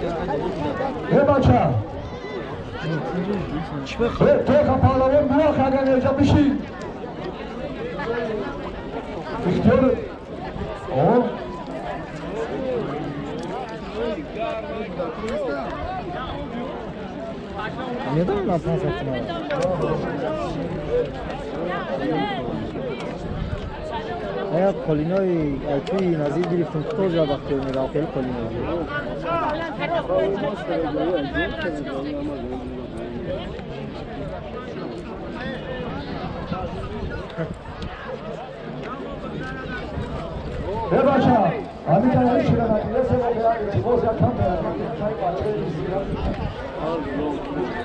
Э бача. Э, паҳлавон биё, агар неҷа бишин. Ихтиёр. О. Медонам пасатна. Ая қолинои айтуи назир гирифтем, тоже вақте мерам хеле қолино. Э бача, ҳамин танаи ширанакиесе воқеа илтимос якам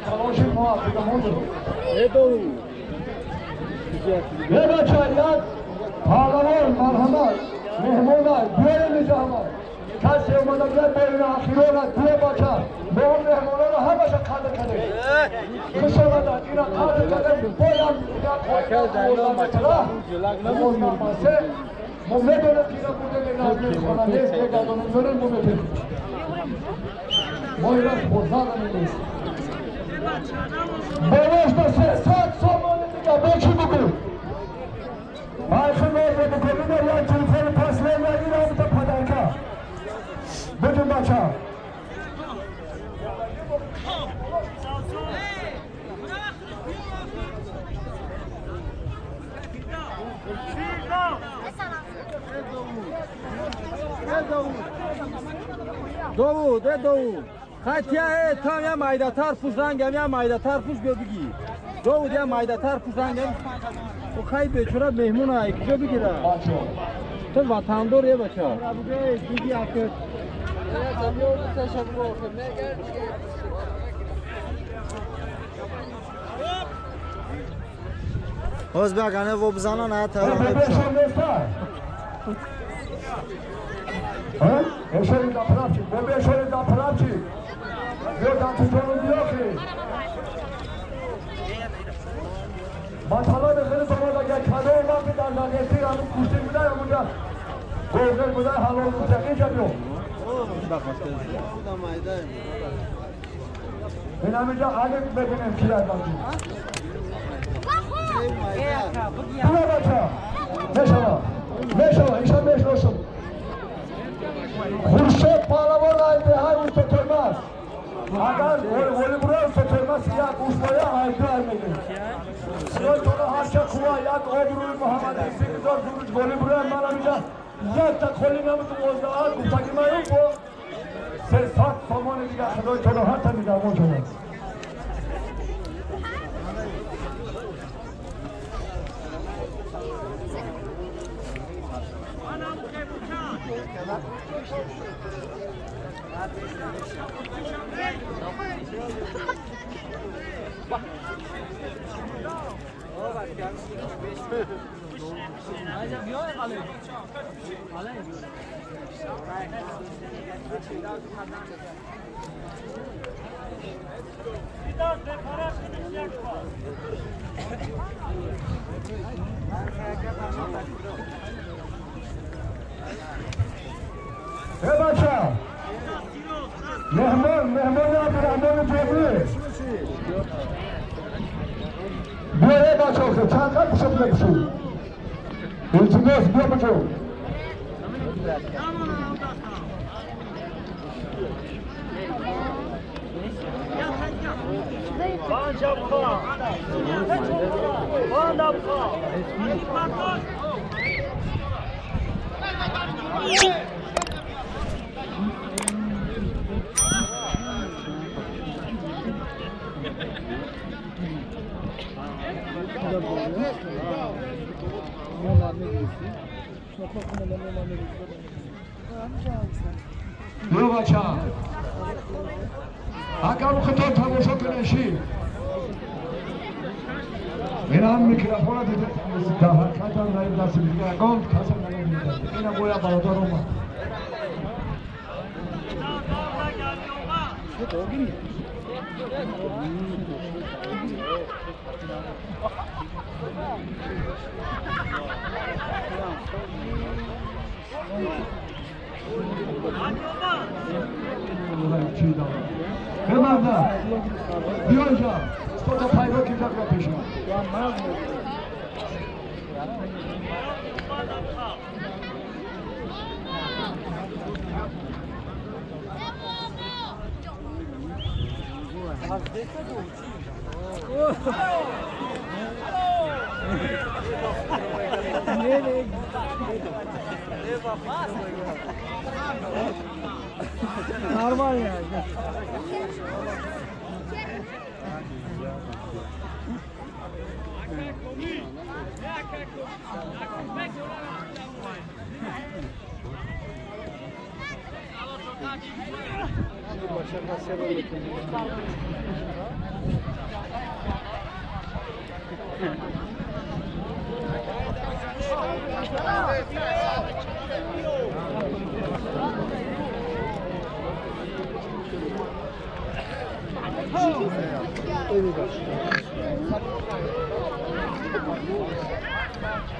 талоши мо ақидамон. Э бача, як паҳлавон марҳамат, меҳмона биёем инҷа ҳама. Касе омада биёд берина ахирона биё бача. Мо меҳмононро ҳамаша қадр кардем. Хуш омадад, ина қадр кардем. Боям як мо медонем ки ина будем назми хона нест, мегардонем, мерем, мо метем. Мо ина хурсандам имрӯз. Болош ба 300 сомони дига бо чӣ бугӯ? Айхи нозро бикун, ина як телефони последня, ина ҳамта подарка. Будем бача. Довуд, э Довуд. Хай тия э там я майдатар пуш рангам, я майдатар пуш биё бигир. Довуд я майдатар пуш рангам. О хай бечора меҳмон ай куҷо бигира? Ту ватандор е бача. Ҳоз биё гане во бизанан ая тайёр мепӯшам. Эшори даправчик, бо бешори даправчик. Биё дантитону биё ки. Маталаби хеле томад агар кадом вақти дар нақести ҳамин куштӣ будай ҳамунҷа гоғел будай ҳалол мутақӣ ҷа биё. Ин ҳаминҷа алиф мебинем ки ядбанди. Биё бача. Мешава. Мешава, иша мешносам. Хуршед паҳлавон айдеҳай устотормас. Агар волибура устотормас як устая айдеҳай мегирем. Сиётона ҳарча кува як обрӯи Муҳаммад Сигизор гуруҷ волибура ман ҳаминҷа якта холи намуд дувоздаҳа гуфтаги маю бо 300 сомони дигар худои тола ҳарта нигаҳбон шавад. Э бача, меҳмон, меҳмони Абдурахмони Ҷобир. Биё э бача, охир чанд қад пушуд мепушуд? Илтимос, биё бучу. Биё бача. Агар худтон тамошо кунешӣ. Ин ҳам микрофона дида дар ҳаракатам дар ин дасти дига ягон касам намебинад. Ина бояд бародар омад. چی دارم بمرده بیا اینجا تو تا پیدا که اینجا بیا پیش من Нормально.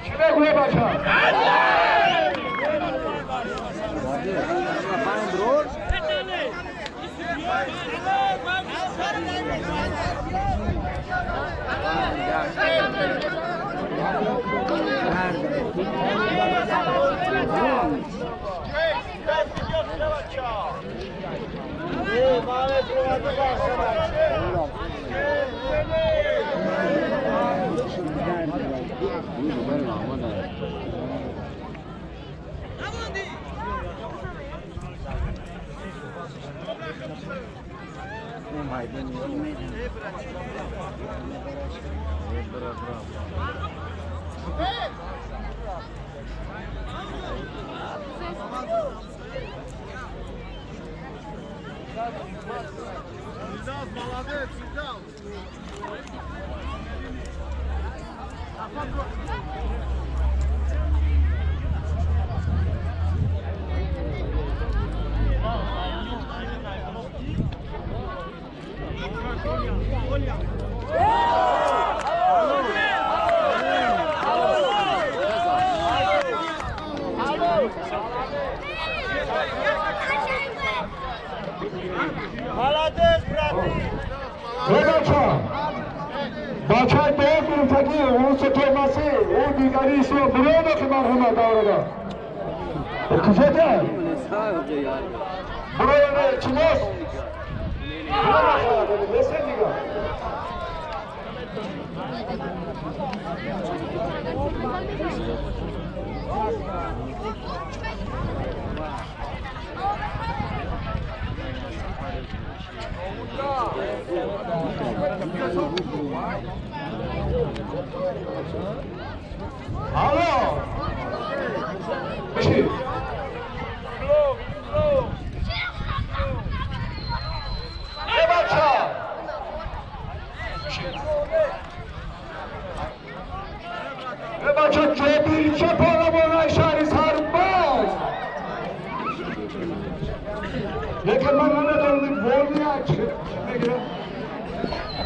چی بگویه بچه ها؟ بچه دوم گرفتگی اون سترمسی اون دیگری سو برونه که مرحمت دارده کجا ده؟ برونه چماس؟ برونه مثل دیگه Алло! Баши! Бача! Бача, чобирча палавонай шаҳри Сарбоз! Лекин ман намедонам волния чӣ мегирад.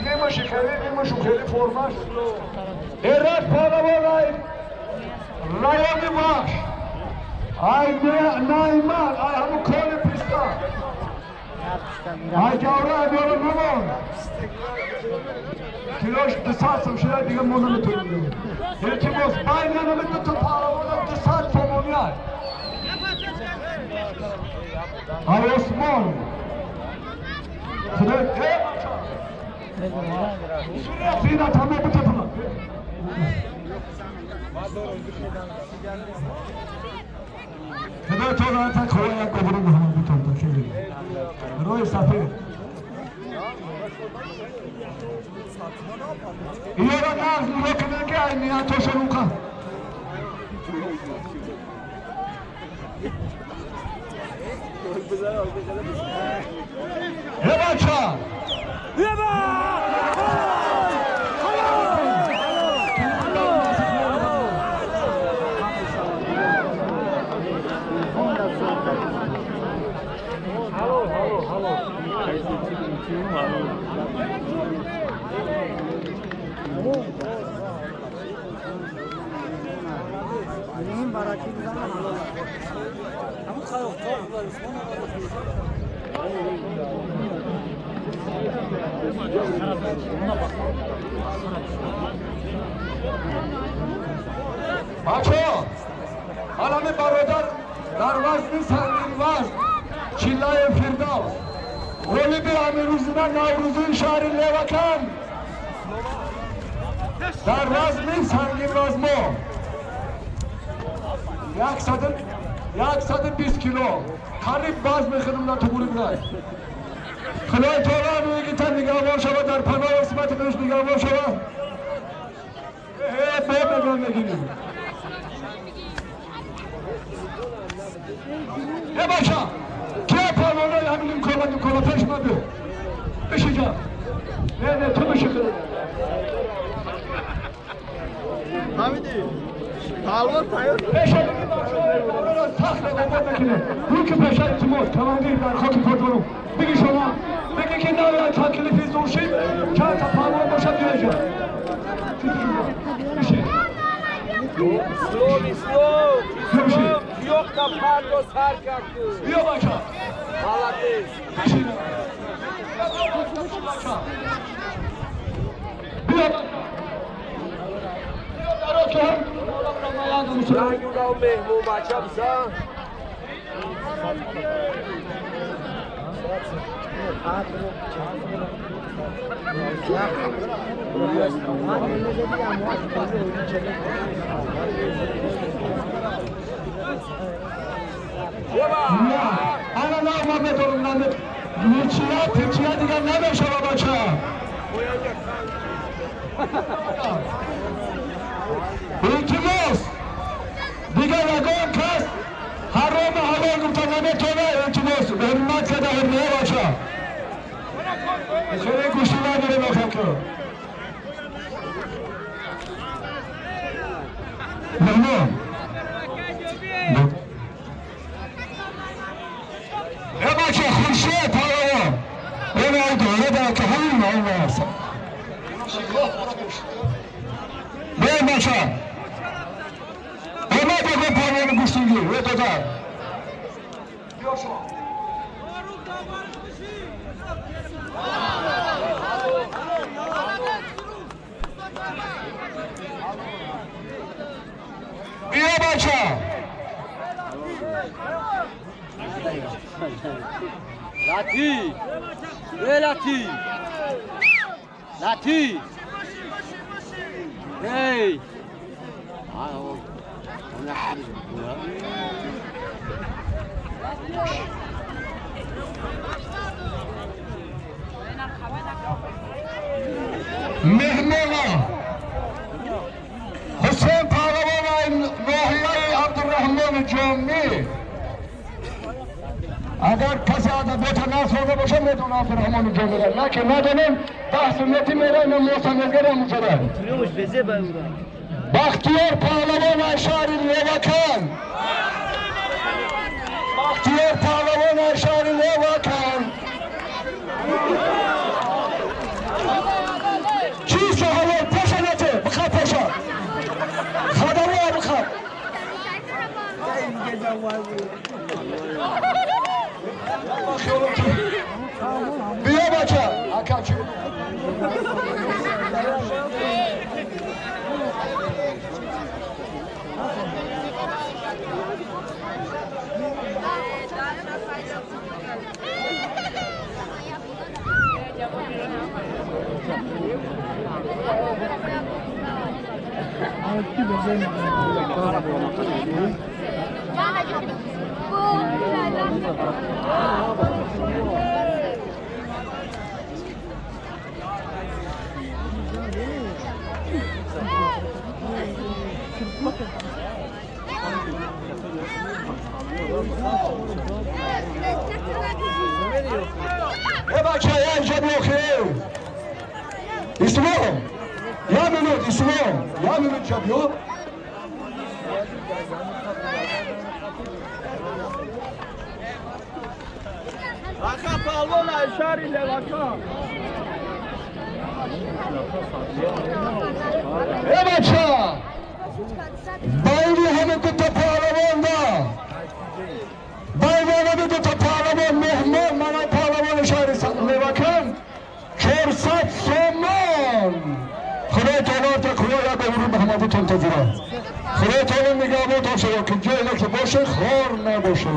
Немаши хеле, немашу хеле формаш. Эраш палавонай райони Вахш. Ай Найман, ай ҳамун кони писта. Ай ҷавра ай намон. Килош 200 сом шуда дига мо наметонем. Илтимос байни намед то палавона 200 сомонӣ ай. Ай Осмон. Худой Сина тамом бутатма. خدا تو را تا خویا قبر محمد بتون خیلی روی سفید یارا ناز نکنه که ای نیاتو شروع کن یه بچه Бачаҳо, ҳалами бародар дар вазни сангинвазн Чиллаи Фирдавс, ғолиби амирӯзина Наврӯзии шаҳри Левакан дар вазни сангинвазмо 120 кило қариб вазн мехӯрем на туғури бирай. Худои таола мегита нигаҳбон шава, дар паноҳи исмати худаш нигаҳбон шава. Бо меган мегирем. Е бача, кия палвонои ҳамин кола кола пеш ма биё. Бишиҷа. Не, не, ту биши. Ҳамиди. Палвон тайёр. Пеша бигир бачаҳо, сахт рақобат мекунем. Руки пеша илтимос, командир дар хоки подвону. Биги шумо, биги ки навяд таклифи зуршид, чанд та палвон бошад биёҷа. Биши. Слов, слов, слов, ёқта парто сар кард. Биё бача. Молодец. Биши. Биё бача. Ранг меҳмон бача бизан. Ана нағма медорам, ничия тичия дигар намешава бача. Илтимос, дигар ягон кас ҳароми ҳалол гуфта наметона. Илтимос, ҳурмат када ҳурмия бача. Хеле гӯшти надорем охако. Меҳмон. Е бача, Хуршед палавон. Он айдора да ки ҳамин он аст. Бе бача. Омад ягон палвони гӯштингир, е додар. Биё шумо. Биё бача. Лати! Эй, Лати! Лати! Эй! Меҳмона Ҳусейн паҳлавон ноҳияи Абдураҳмони Ҷомӣ. Агар касе адабиёта насхонда боша, медона Абдураҳмони Ҷомиро. На ки надонем, баҳси мети мераем, мосамезгарам музара. Бахтиёр паҳлавон аз шаҳри Левакан. Бахтиёр паҳлавон аз шаҳри Левакан. Чӣ ҳалол паша нате, бихаб паша. Хадаро бихаб. Биё бача, ака чӣ? Е бача, я инҷа биё. Ислом, я минут, Ислом, я минут ҷа биё. Ака палвон аз шаҳри Левакан. Е бача, байни ҳамин дута паҳлавонда, байни ҳамин дута паҳлавон меҳмон, мана паҳлавони шаҳри Левакан 400 Рафтем то ҷура. Худои таоло нигаҳбонтон шавад, ки ҷое ки боше хор набошад.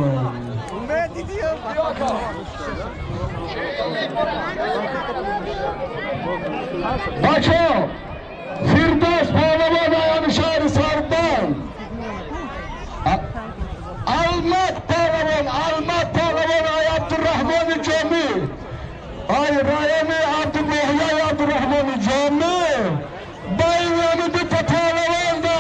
Бачаҳо, Фирдавс паҳлавон аями шаҳри Сарбанд, Алмат паҳлавон, Алмат паҳлавон ай Абдурраҳмони Ҷомӣ, ай райони Абдуноҳияи Абдурраҳмони Ҷомӣ, байни ҳами дута паҳлавонда,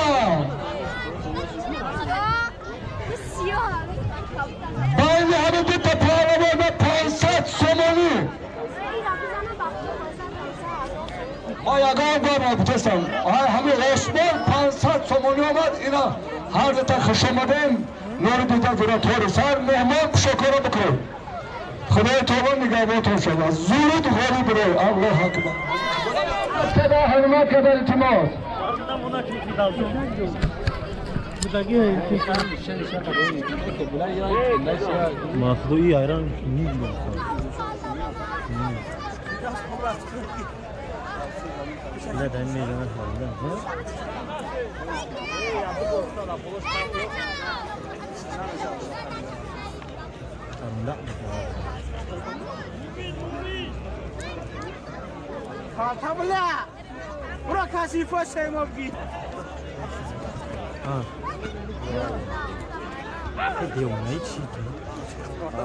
байни ҳами дута паҳлавонда 500 сомонӣ. Ма ягон бор нагуфтастам, ай ҳами осмон 500 сомонӣ омад. Ина ҳар дута хушомадем, нури дида ҷура, тори сар меҳмон кушокора бикунед. Худои таоло нигаҳбонтон шавад. Зуд ғолиб рой. Аллоҳ акбар. Када ҳурмат када, илтимос. Махдуи айран Tabla! Bura kasifa sema bi. Девонаи чӣ?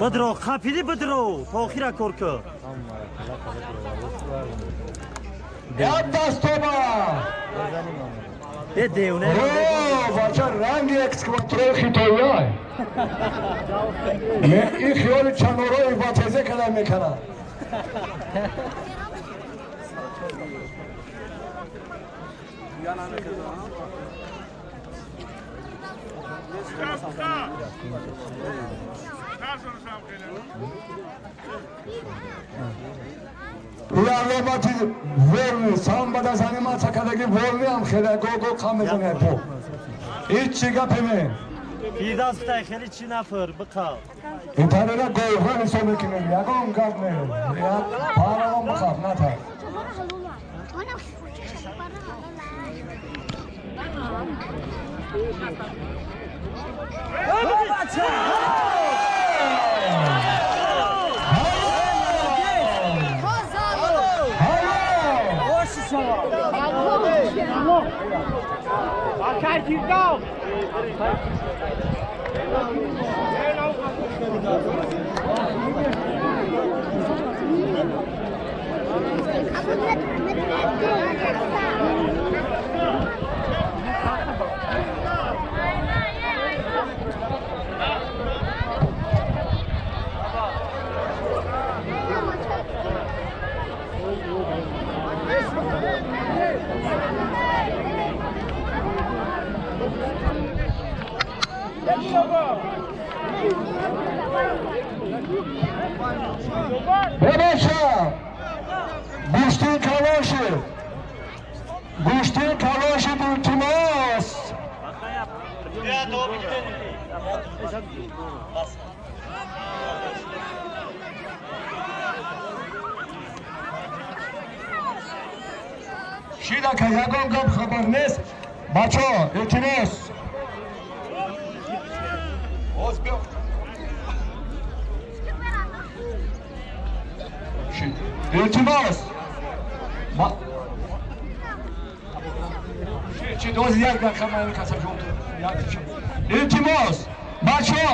Бадро, қапиди, бадро, то охира кор кар. Як дастоба. Е, девона. О, бача, ранги экскаваторои хитоиай. Ин хиёли чанорои ватезе када мекунад. Аломати вольный самбо заниматься кадаги, вольный ам хеле го-го қам мезанад по. Ҳеҷ чӣ гапе не. Фирдавс фитай хеле чӣ нафар биқав. Ин тарера говҳо ҳисоб мекунем, ягон гап не. Як паҳлавон бихаб, натарс. Ҳало! Akay Firdavs! Бебаша! Гӯштии калоши! Гӯштии калоши, илтимос! Шидака, ягон гап хабар нест. Бачо, илтимос. Боз биё. Шид. Илтимос. Чи дози як дақиқа ман каса ҷон. Як илтимос. Бачо,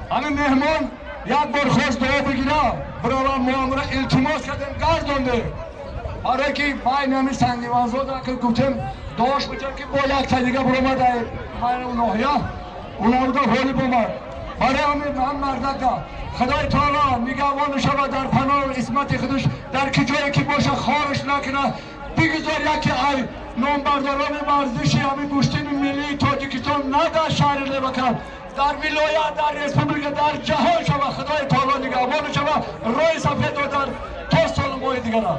ҳамин меҳмон як бор хост дуо бигира. Бирорам, мо амра илтимос кардем, гардондем. Барое ки байни ҳамин сангиванзода ки гуфтем дуош битем, ки бо як та дига биромад ай байни ноҳия, унауда ғолиб омад. Барои ҳамин ҳам мардака Худои таоло нигаҳбону шавад, дар паноҳу исмати худаш, дар ки ҷое ки боша хорш накунад. Бигузор яке ай номбардорони варзиши ҳамин гӯштини миллии Тоҷикистон на дар шаҳри Левакант, дар вилоят, дар республика, дар ҷаҳон шавад. Худои таоло нигаҳбону шавад, роҳи сафедро дар то солу моҳи дигара.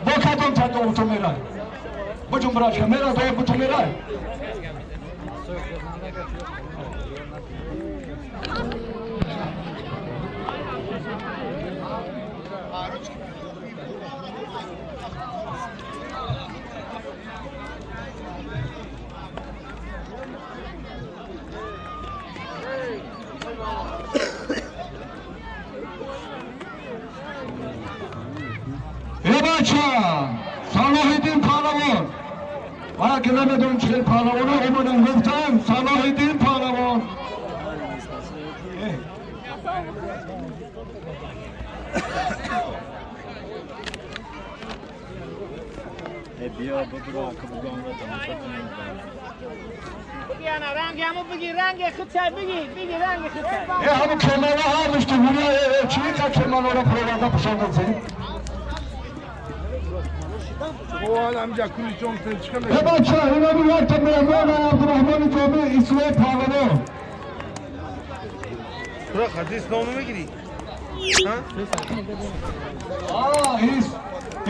Бо кадом та дуо мерай? Буҷум, брачка, мера дуо буту мерай? Бача Салоҳиддин паҳлавон. Ман ки намедонам чӣ хел паҳлавоно омадам, гуфтам Салоҳиддин паҳлавон. Бیا بدرو که بگم را تماشا کنیم. رنگ همو بگیر، رنگ خود چای بگیر، بگیر رنگ خود چای. Ҳамун кемала ҳамаш ту чӣ ка кемалора проварда пушондази. Бача, инами якта меҳмон Абдурахмони Ҷомӣ, Исроил паҳлавон. Хадис номо мегирӣ?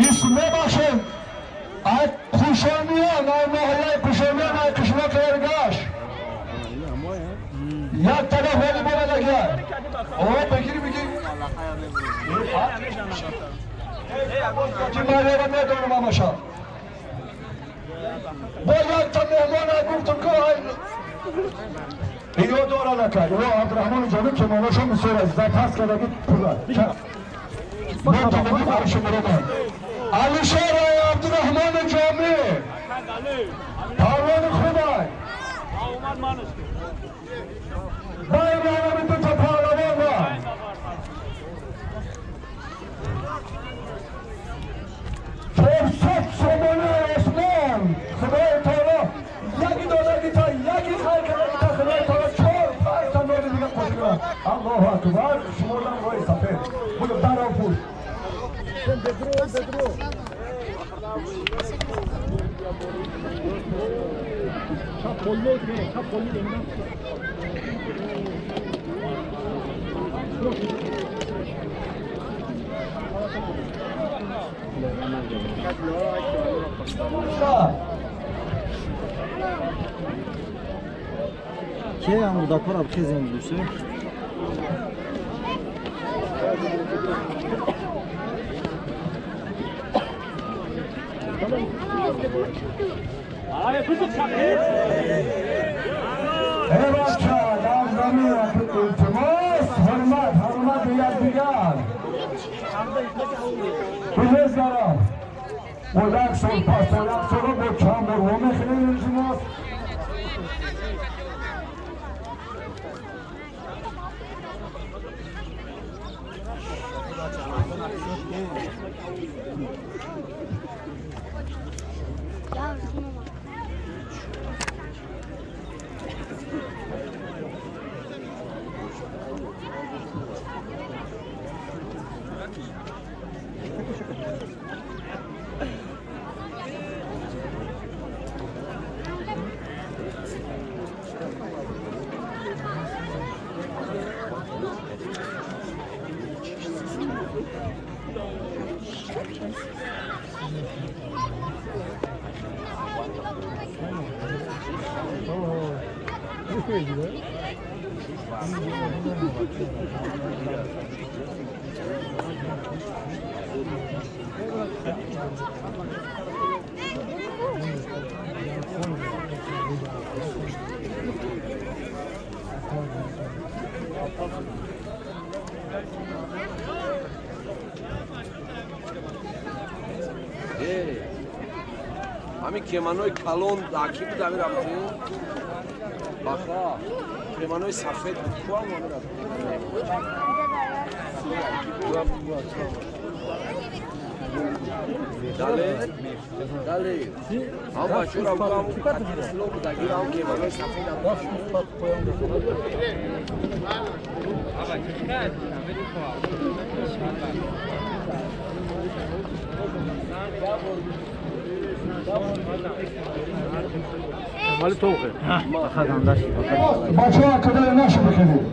Ис мебахшем, ай Кушониён, ай ноҳияи Кушониён, ай қишлоқи Эргаш. Як тараф воли боладагия. О, бигири, бигир. Ки ман ера медонам ҳамаша. Бо якта меҳмон ай гуфтум ки ай иё дорад ака. Иё Абдурахмони Ҷомӣ кемонашон бисёр аст. Запас кардаги пула. Алишер Абдурахмони Ҷомӣ. Паҳлавони хубай. Байни ҳамин дута паҳлавон ва 400 сомони осмон. Худои таоло яки додаги та, яки хайр кардаги та, Худои таоло чор панҷ та нони дига қошида. Аллоҳу акбар, шумордан роҳи сафед. Буду дарав пуш. Бедро, бедро. Чап қолли демина. Ке ҳам кӯдакҳоро бихезем дусе. Эй бача, дар замин илтимос, ҳурмат, ҳурмат якдигар. Бихезгарам. Бо як сол пас, то як соло бо чанд бор вомехӯрем, илтимос. Ҳамин кеманои калон аки буд, ҳамин рафтем, баха, кеманои сафед буд ку, ҳам ҳамин рафтем. Дале, дале, ҳам бачаро ҳам сило буд, аги ҳам кеманои сафед. Мали тоғе. Бачаҳо, кадаре нашу бихезед.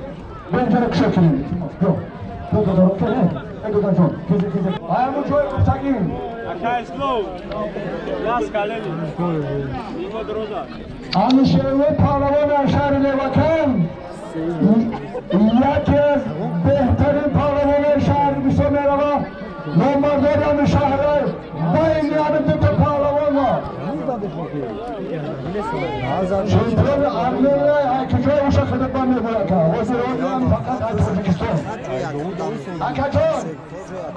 Бенҷаро кушо кунед. Ё. Ду додаро ке, э додаҷон, хезе, хезе. Ҳамун ҷои гуфтагим. Алишерве паҳлавон аз шаҳри Левакан, яке аз беҳтарин паҳлавонои шаҳр бисёр мерава, номбардори ҳамин шаҳрай. Байни ҳамин дута паҳлавонро чемпиони Армения айкиҷои уша хидмат мегӯяд, ҳозир ҳозирам фақат аз Тоҷикистон. Акаҷон,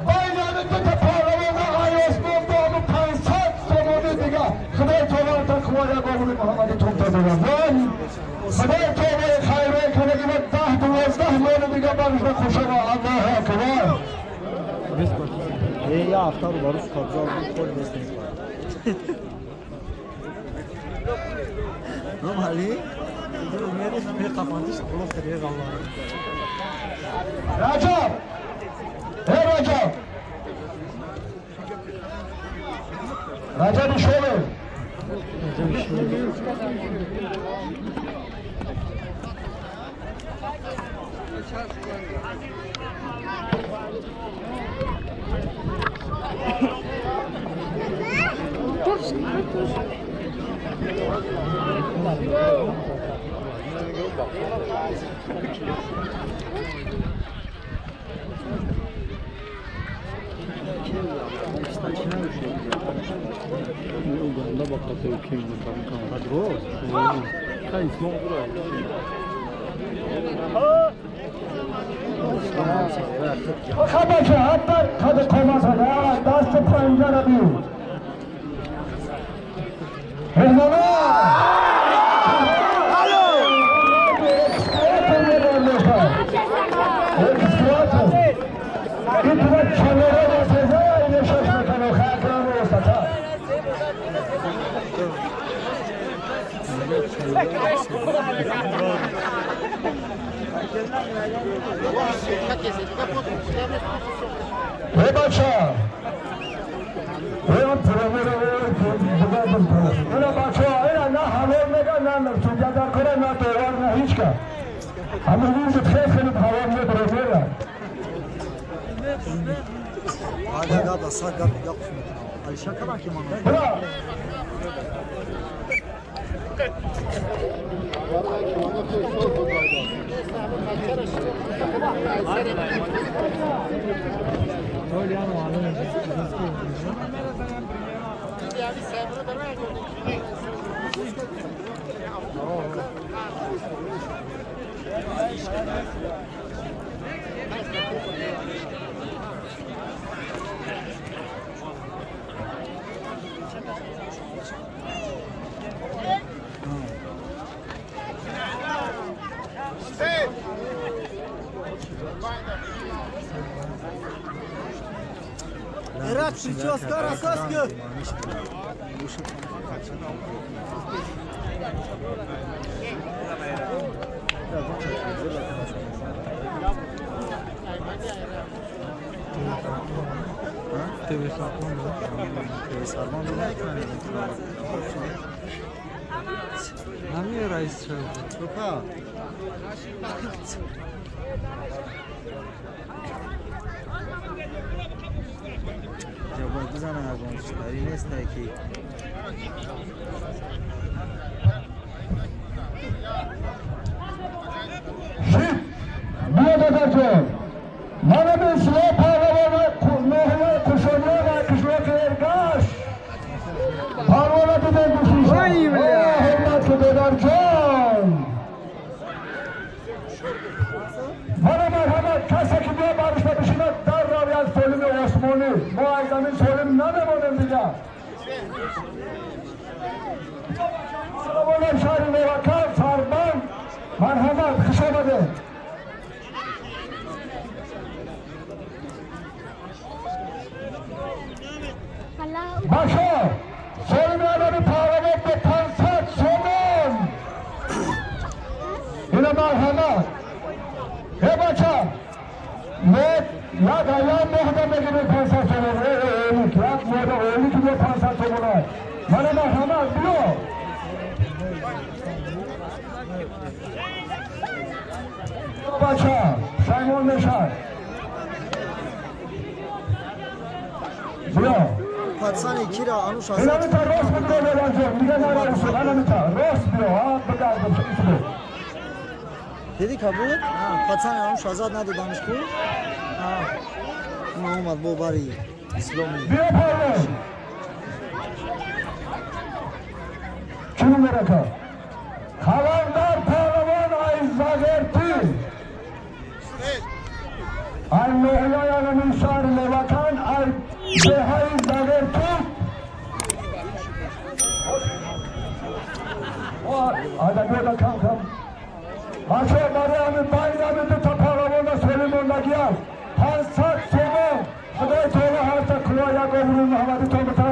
байни ҳамин дута паҳлавон. паҳлавона ай осмон дому 500 сомонӣ дига. Худои таоло тақво як обрӯи Муҳаммади тумта дорад. Худои таолои хайрое кадаги ва 10-12 моли дига барушда хушава. Аллоҳу акбар. Я автару баруш қабза хол нест. Нормали? Раҷаб! Эй Раҷаб! Раҷаби шоле! خبر حتی قد قامت دست پنجره را بیو بچه اینا نه حلال میگن نه مرتوجه در کنه نه دوار نه هیچ که همه روز خیلی خیلی حلال میبره میره. Прическа, рассказка. دیدی کبود؟ پاتسان آنوش آزاد نداد دانشگاه. ما اومد با باری اسلامی. بیا پایین. چی می‌گه؟ خواندار پهلوان ای زاگرتی. ای نوحیان من شهر لوکان ای Деҳаи Зағиртуб. Адабиёта кам кам. Бачаҳо, барои ҳамин байни ҳамин дута паҳлавонда соли мондагӣ аст. 500 сомон. Худои таоло ҳарта кулоҳ як обрӯи Муҳаммадитон бита.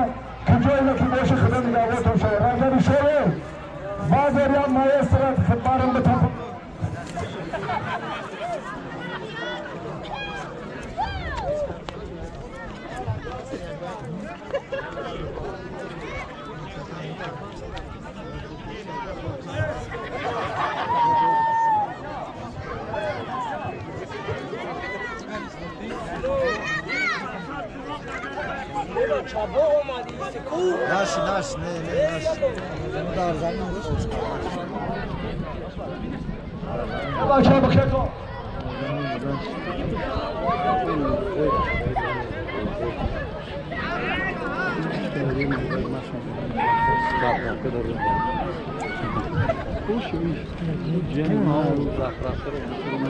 Куҷое ки боши, Худо нигаҳбонтон шавад. Раҷаби Шоев, баъзер як маэстро барам бита. Наш, наш, не, не, наш. Дар замин буд. Бачаҳо, бихето.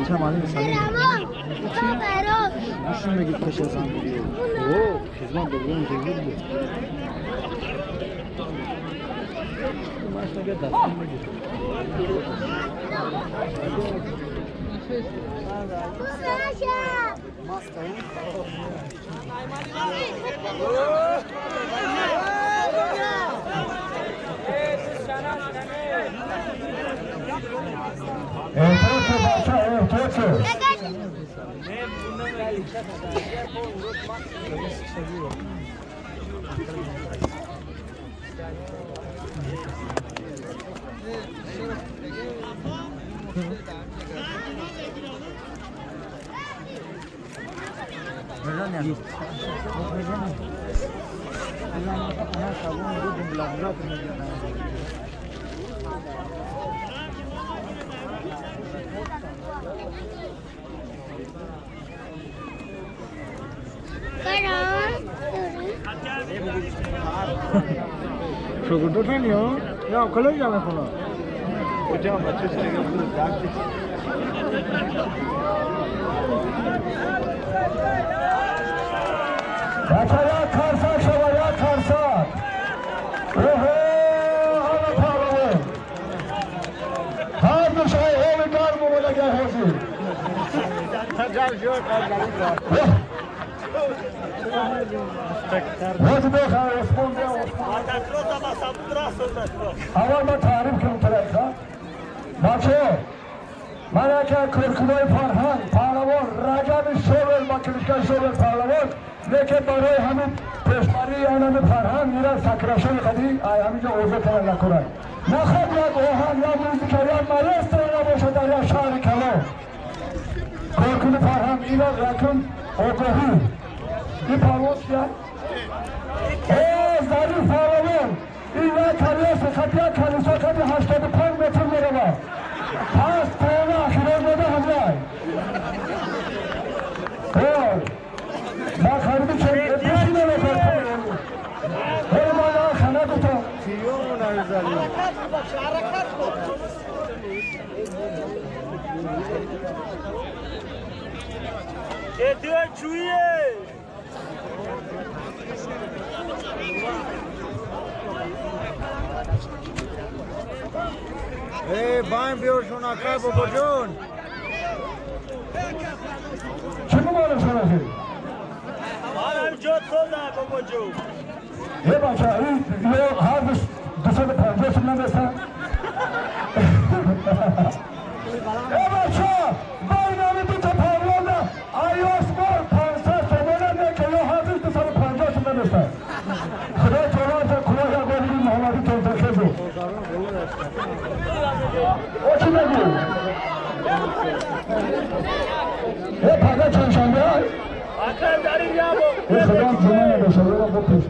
Ча малим салим. Гӯш мегир пеш аз ан. Хизмат дорем, зиёд буд. Маш нага дастон мегир. Эҳтиёт шо, бача, эҳтиёт шо. Бача, як карсак шава, як карсак. Оҳо, ҳама паҳлавон. Ҳар ду шай ҳоли гарм омадагиай ҳозир. Ҳозир бехар, Осмон бия, Осмон. Аввал ман таъриф кунам тарафа. Бачаҳо, ман яке аз коркунои фарҳанг, паҳлавон Раҷаби Шовел ба кличкаи Шовел паҳлавон, лекин барои ҳамин пешбарии анами фарҳанг мира сакрашони қадӣ ай ҳаминҷо озод кана накунад. Наход як оҳанг, як музика, як маэстро набошад дар як шаҳри калон. Коркуни фарҳанг ина якум огоҳӣ. Ин парвоз кия? Э, Зариф паҳлавон. Ин як калиса қад, як калиса қади 85 метр меравад. Пас тона ахирон дода ҳамлай. Ой, ман хариди пеши намекард. Ой, ман хана гуфтам. Чуе? Эй, байн биёршон акай бобоҷон. Чӣ мумонем шунафи? Манам ҷо соза, бобоҷон. Е, бача, ин ё ҳар ду 250 сум намесан. Е, бача, байнами дута паҳлавона ай Осмон 500 сомона неке ё ҳар ду 250 сум намесан. Худои таоло та кулоҳ як обрӯи Муҳаммадитон захезу. О, чӣ мегӯ? Е, пага чандшанбе ай? Ака, дарин ябо. Е, Худо ҷума набошад, ёрам бопеш.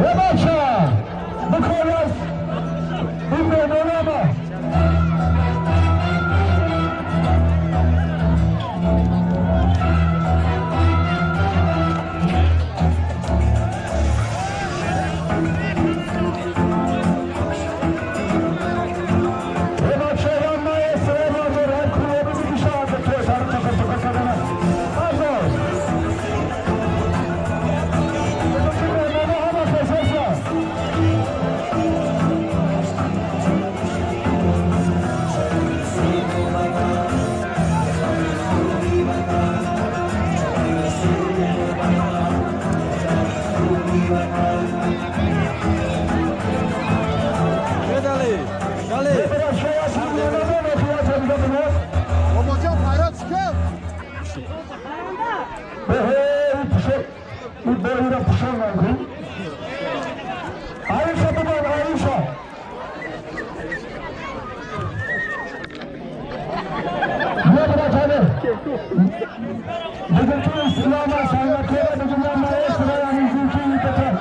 Е, бача, букор аз ин меҳмонама. Дале, дале. Бобоҷон, фарёд чӣ кард? Айша, бибар, Айша. Bugünkü İslam'a saygılara bugünden sıraya mümkün yıkatır.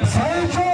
Сайджон.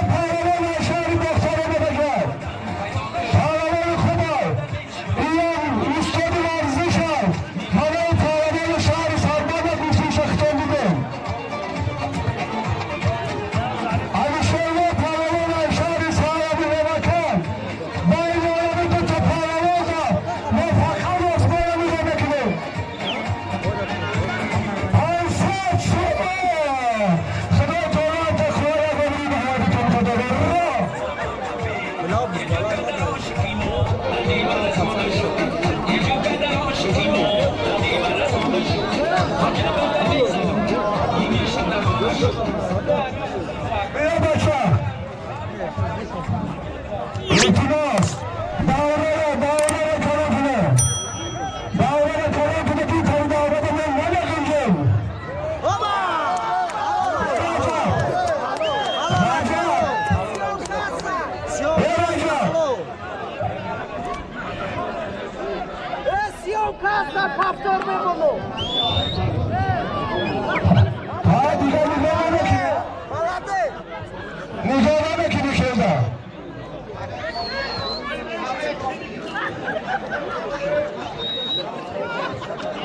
Нигоҳ намекунӣ хелда.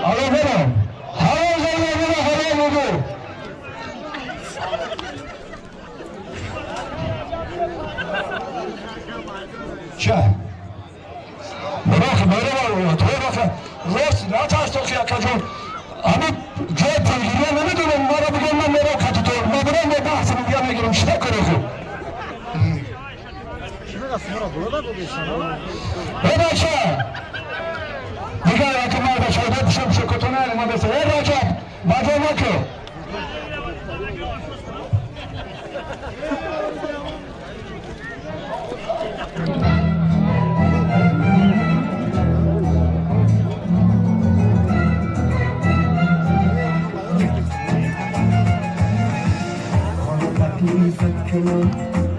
Ало برم. هوا زنده برم هوا بگو. چه؟ برخ برم تو برخ راست نترس تو که جون اما جای پولگیری نمیدونم مرا بگم من مرا کتی تو من برم با بحث میگم میگیرم چه کنی خوب ای بچه دیگه که من بچه ها پشم پشم کتونه ما بسه ای بچه بچه نکن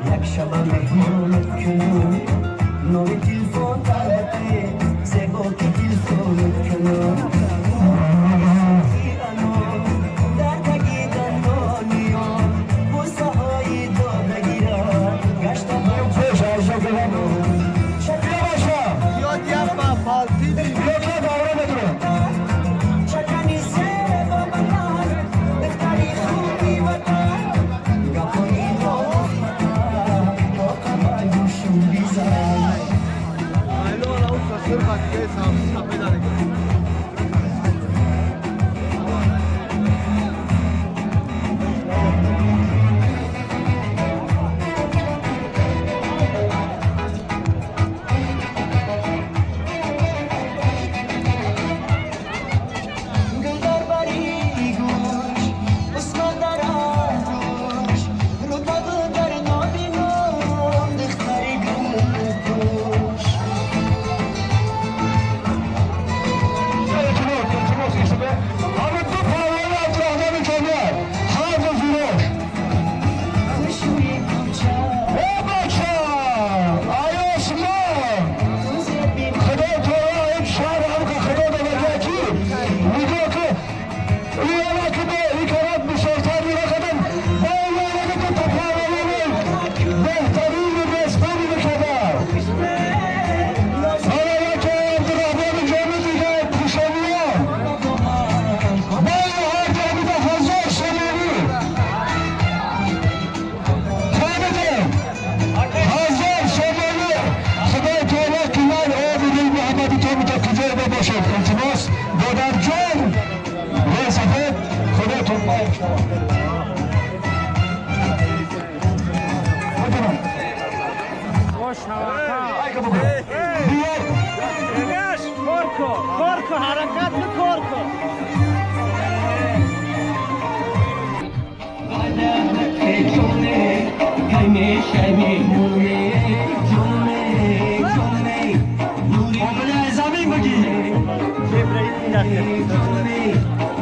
یک شب مهمونت کنم نور تلفن تلته زیبا که تلفنت کنم در تگی دندانیان بوسه های دادگیرم گشتم خوش ارزو کنم بیا بچه بیا که دوره بدونم چکنی زیبا بدن دختری خوبی وطن گپایی با قبل گوشم بیزن. گل در بری گوش اسما در آغوش رطب در نابینان دختر گل پوش. التماس التماس ایستاده همه دو پروانه عبدالرحمن جامعه هر دو زیراش. خوشوی کوچه ای بچه ای آسمان خدا تعالی این شهر هم که خدا داده کی میگه که این که به این کرد بسیارتر میرکدم با این که تو پروانه بهترین رسپانی بکردم حالا یک عبدالرحمن جامعه دیگه پوشانیان با هر جامعه 1000 سومانی فهمیدم 1000 سومانی خدای تعالی که من آبروی محمدی تو تا کجا باشد التماس مادر جان و سفید خدا تو بیا. کار کن کار کن حرکت کن کار کن. زمین بگیر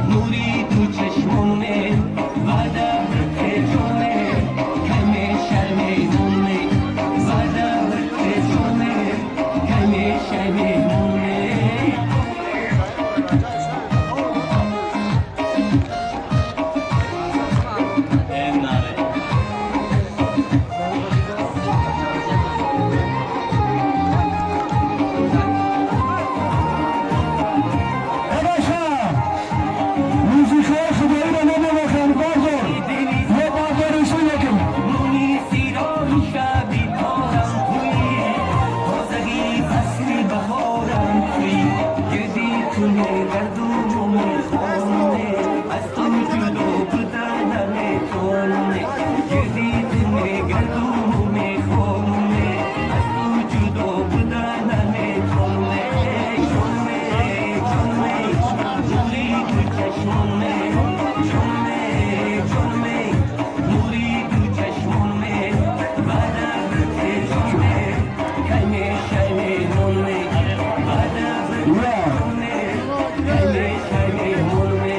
نوری تو چشمونه وعده جونه کمی شرمیمونه وعده جونه کمی شرمیمونه. ای بچه موزیکای خدایی رو نمی‌بخن بردار یه بردار ایشون یکم. نونی سیران شبی پارم توی تازگی فصل بهارم توی گردی تونه گردوم خونه از تو جلو بودن نمیتونه گردی تونه گردوم خونه از تو جلو بودن نمیتونه جونه جونه نوری تو چشمونه جونه جونه نوری تو چشمونه وعده جونه کمی شرمیمونه وعده جونه کمی شرمیمونه.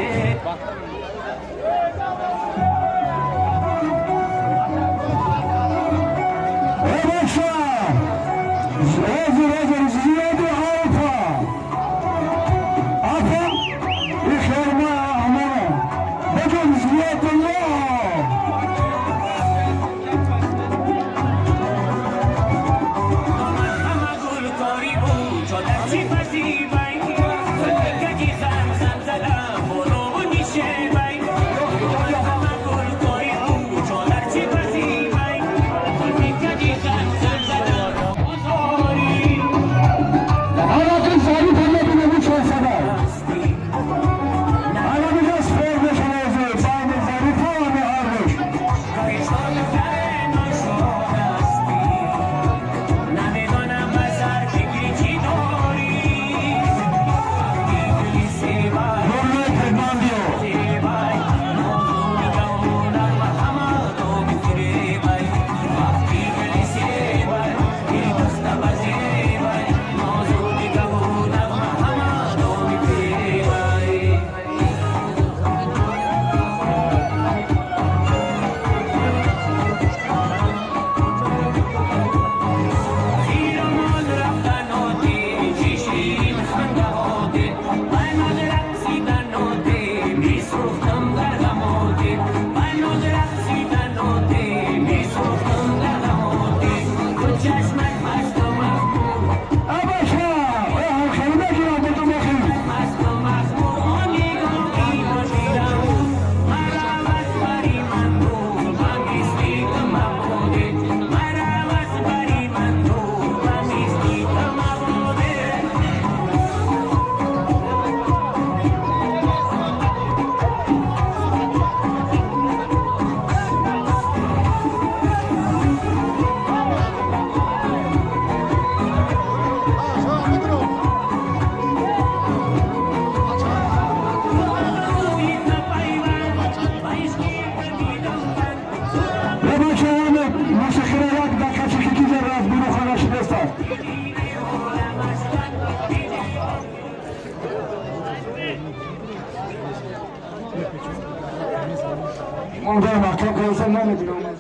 Онҷо маҳкам кардасан намедонам.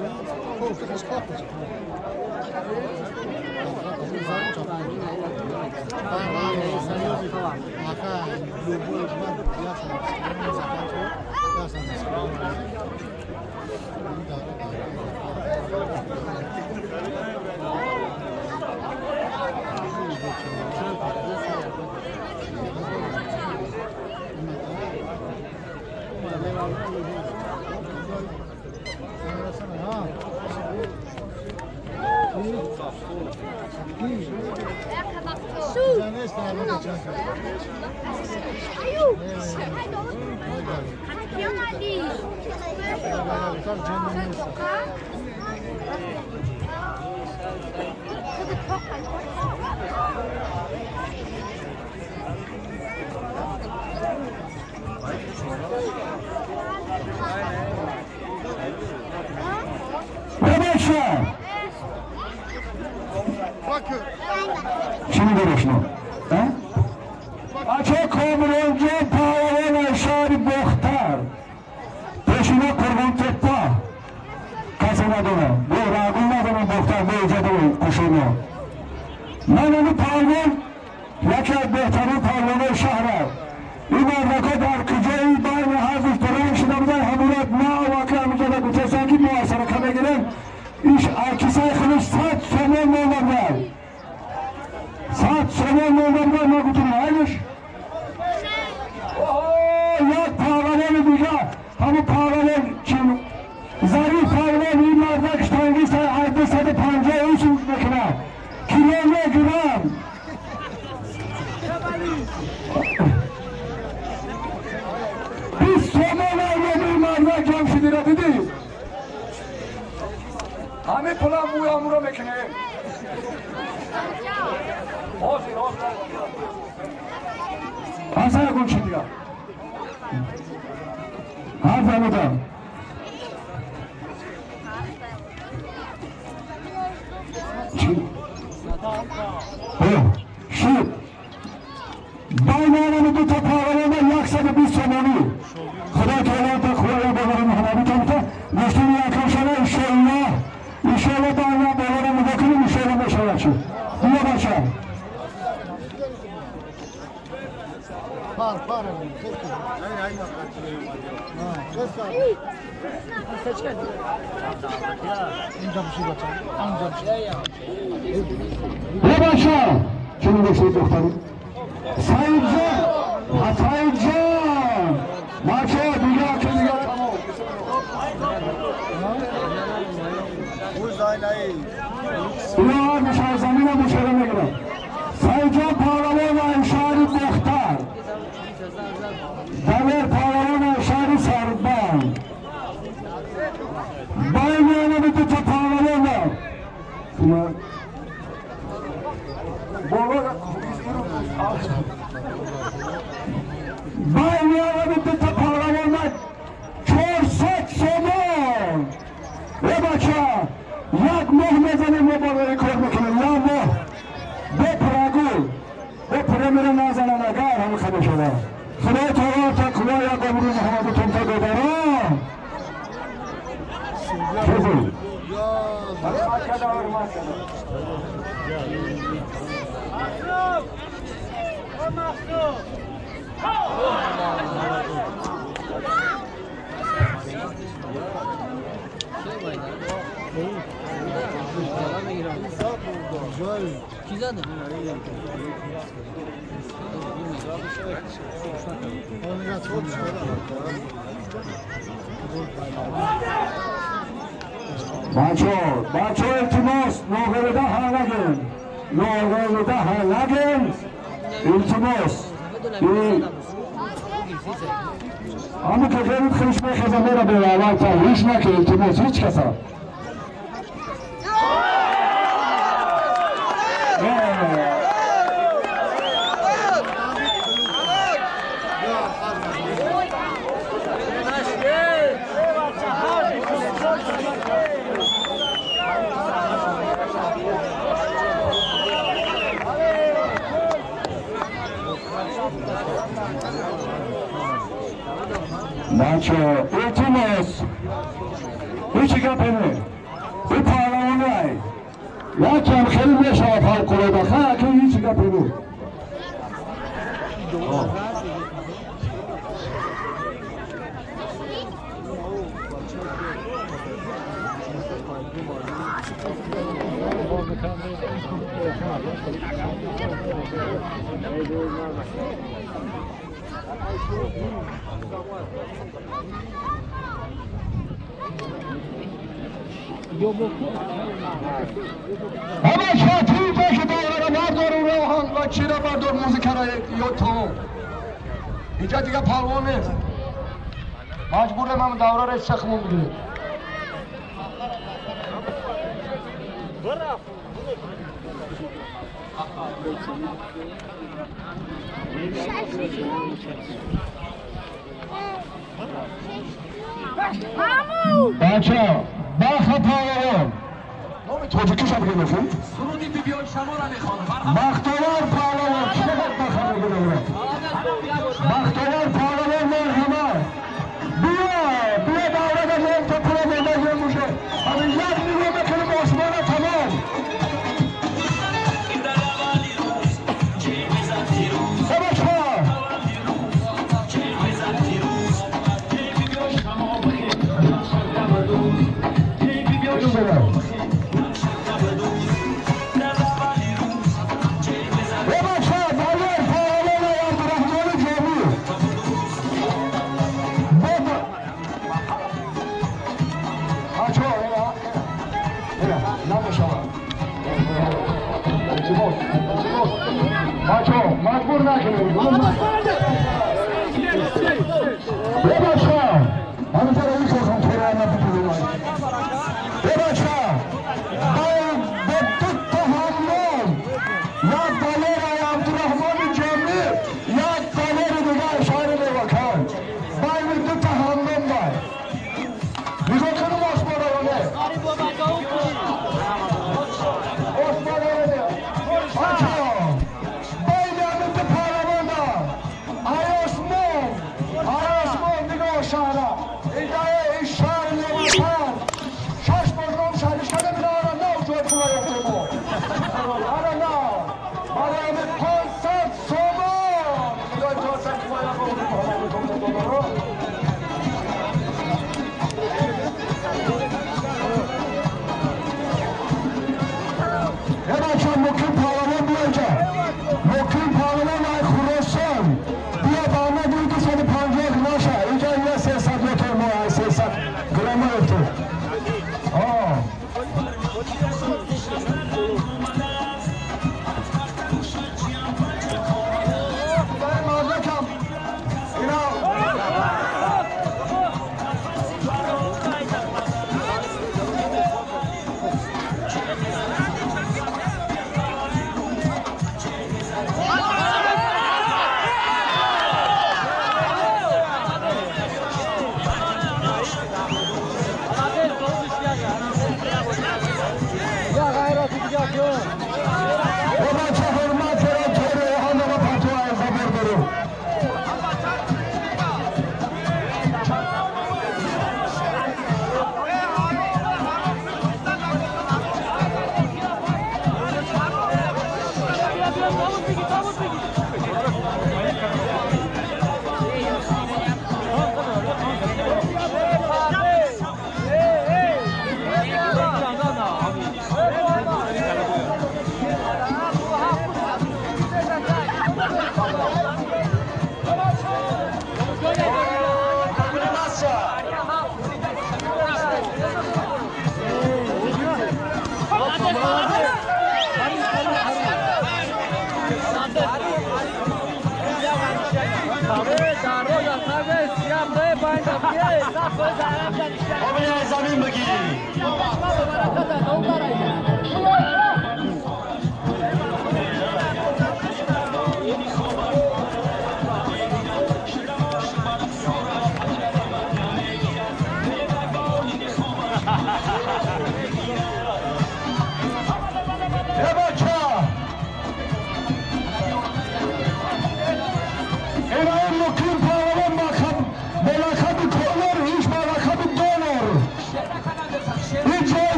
Бачо илтимос, ноғирида ҳалагин. Ноғирида ҳалагин. Илтимос. Ҳама ки ғайрит хелиш мехеза мера бера аввал та ҳеч наки илтимос ҳеч каса. Бачо, илтимос. Нест, ҳеҷ гапе не. И паҳлавонай якам хеле мешавад фавқулода. Ха, ҳеҷ гапе не. Ҳама шатри боши даврара бардор, роҳан ва чира бардор, музикара ё тамом. Инҷа дига палвон нест. Маҷбурем ҳам даврара сахмон бигирем. Бача, баха палвон. Номи тоҷикиша бигем мехоҳед? Суруди бибиёи шамора мехонам. Бахтовар паҳлавон, чӣ баха мегӯям? Бахтовар паҳлавон, марҳамат. Биё, биё даврада мон то пула монда муше. Ҳамин як нигоҳ мекунем осмона тамом. Бачо, маҷбур накунед. Бебача, ҳаминтара мехоҳам туро бигирам. Бебача, ба дутта ҳаммом, як далер Абдурраҳмони Ҷомӣ, як далери дигар шаҳри Левакан. Байни дутта ҳаммом бай. Нигоҳ кунем осмонро не. Осмонро не. Бачо,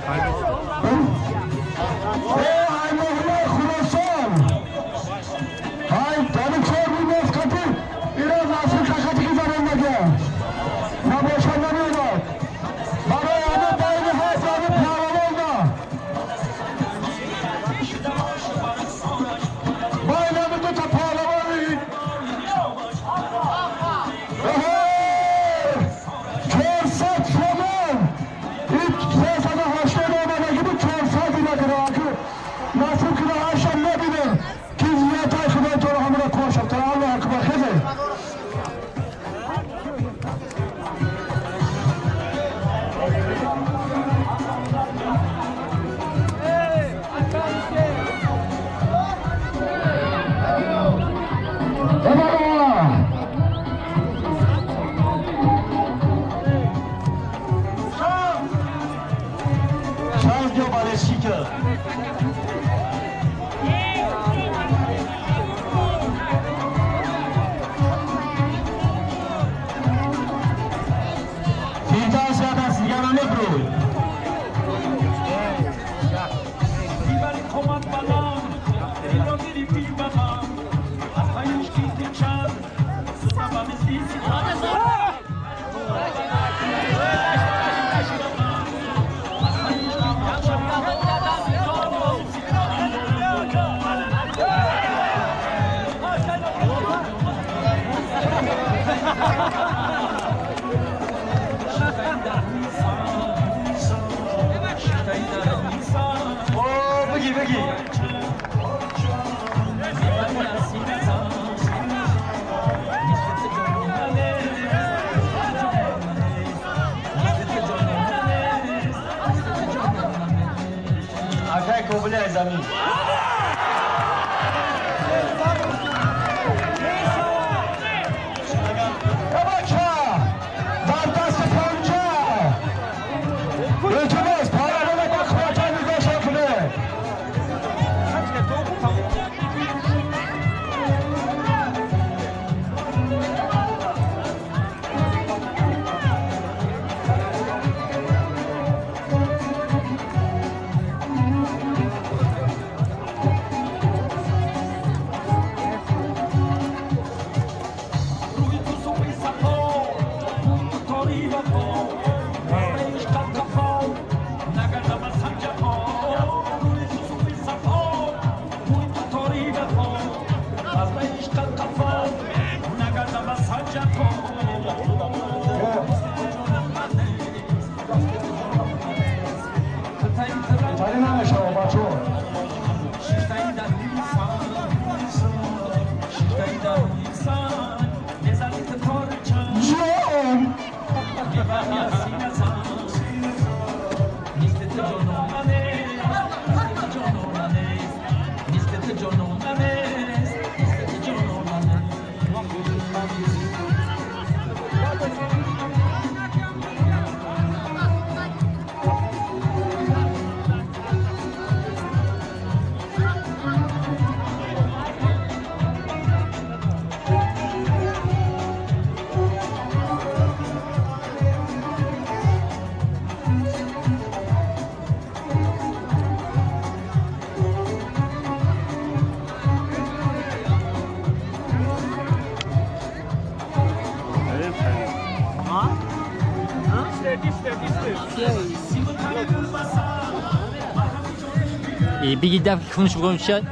Эй, ноҳияи Хуросон. Ай, дани чор рӯз кати ира насир кашати ки зарондага. Набошад намеёбад. Барои ҳама байни ҳаст ҳама паҳлавонда. Байни ҳами дута паҳлавони. 400 сомон. Ин 380 омадаги буд, 400 ина кира. Насиб кира ҳашам набинем. Ки зиёдтар Худои таоло ҳамаро кошад. То Аллоҳ акбар хезе. Бигӣ даф кунш бигӯм шад.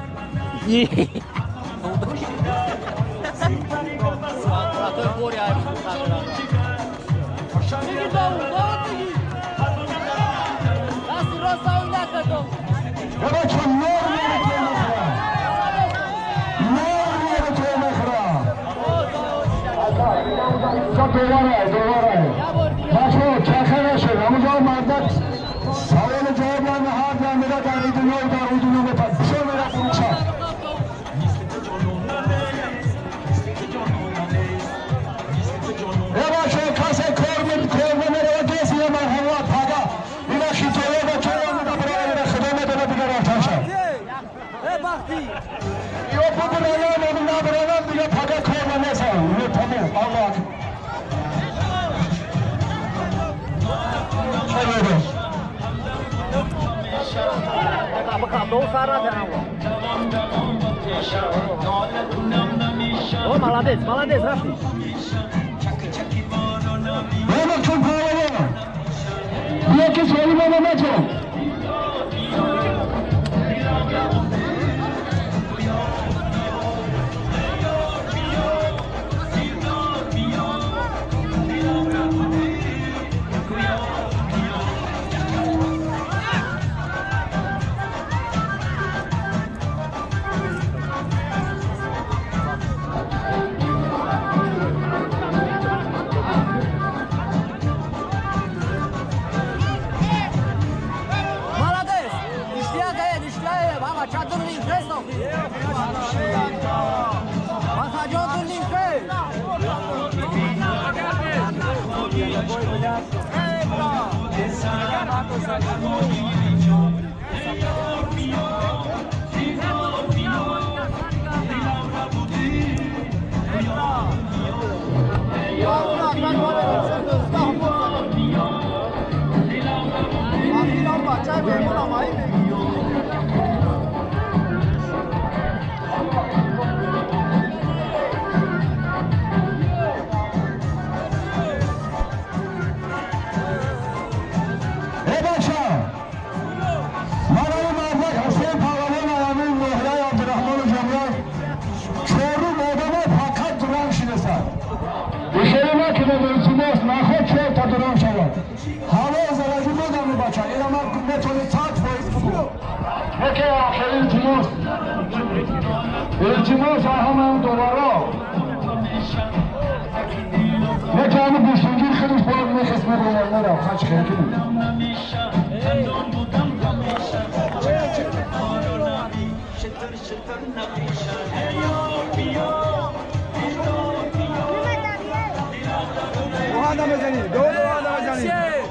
О, молодец, молодец, рафти. Яки соли мама начал. التماس هم دوباره یکی همه گوشتنگیر خودش باید میخست میبرم نرم خچ خیلی کنیم دوهانده بزنی، دوهانده بزنی.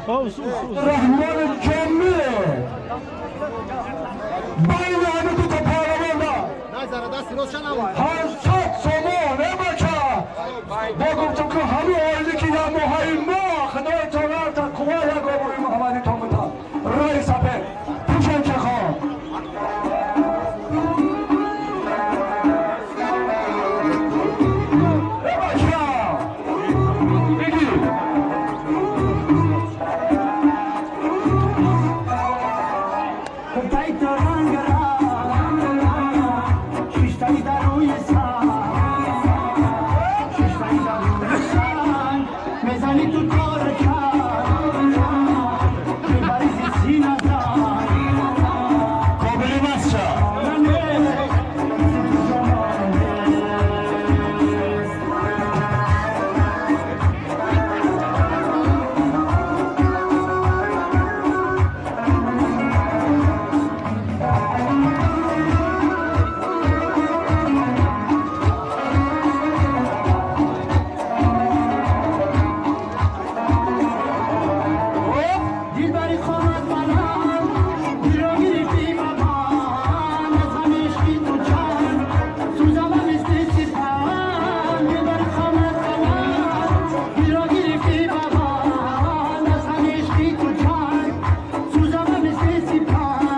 Раҳмон Ҷомӣ байни ҳамин дута паҳлавонда 800 сомон эбача бо гуфтум ки ҳамин оиле ки як моҳаи мо худои таоло тақво як обрӯи муҳаммадӣ то мута раи сафед пӯшончахон эбача бигир. Қобили масша. دلبری خواهد بلند دل را گرفتی با من از غم عشقی تو چند سوزم مثل سپند دلبری خواهد بلند دل را گرفتی با من از غم عشقی تو چند سوزم مثل سپند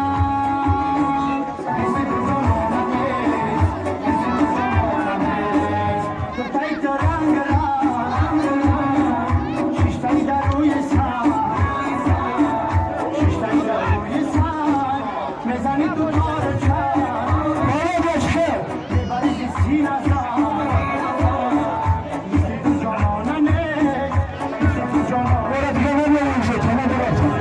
مثل تو جانانم نیست مثل تو جانانم نیست تو تایید رنگ رنگ شیشتایی در روی سر شیشتایی در روی سر میزنی تو تار چرم بالا باش خیر. میبری ز سینه زن مثل تو جانانه نیست مثل تو جانانه. برو دیگه نمیام اینجا تمام برو.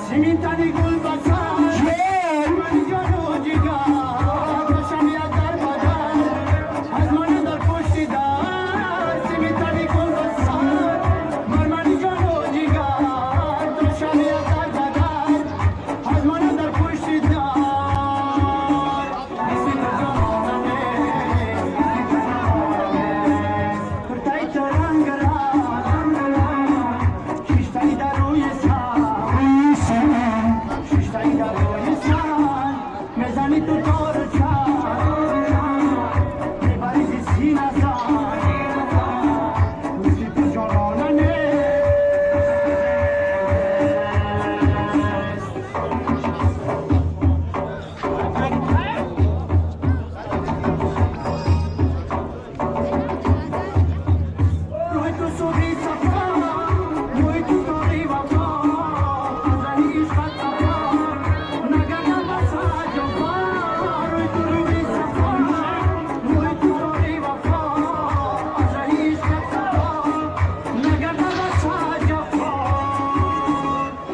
سیمین گل بسر جان. من جان و جگر باشم یک در بدن از من در پشت در سیمین گل بسر من جان و جگر باشم یک در بدن از من در پشت در مثل تو جانانه نیست مثل تو جانانه نیست کرتای تو رنگ رنگ شیشتایی در روی سر شیشتایی در روی سر میزنی تو تار چر میبری ز سینه زن مثل تو جانانه نیست. روی تو صبحی صفا روی تو تاری وفا از رهی عشقت عطا نگردم از جفا روی تو روی صفا روی تو تاری وفا از رهی عشقت عطا نگردم از جفا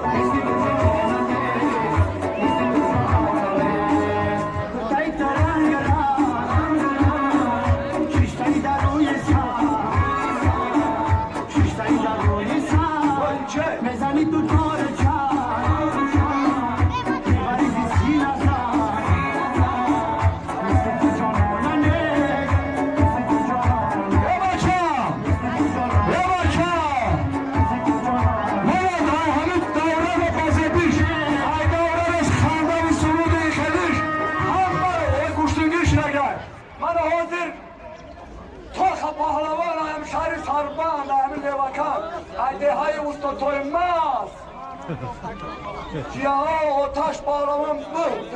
مثل تو جانانه نیست مثل تو جانانه نیست کتای ترنگ رنگ شیشتایی در روی سر شیشتایی در روی سر میزنی تو تار چر میبری ز سینه زن مثل تو جانانه نیست مثل تو جانانه نیست ای بچه، مثل تو جانانه ای بچه. مثل تو جانانه. مرد همین دوره رو بازه پیش ای دوره رس خنده و سرود خلیش همه رو گوشتنگیش نگه من حاضر ترخ پهلوان هم شهر سربند همین لیوکان ای دههای استا تویماز جیها آتش پهلوان بود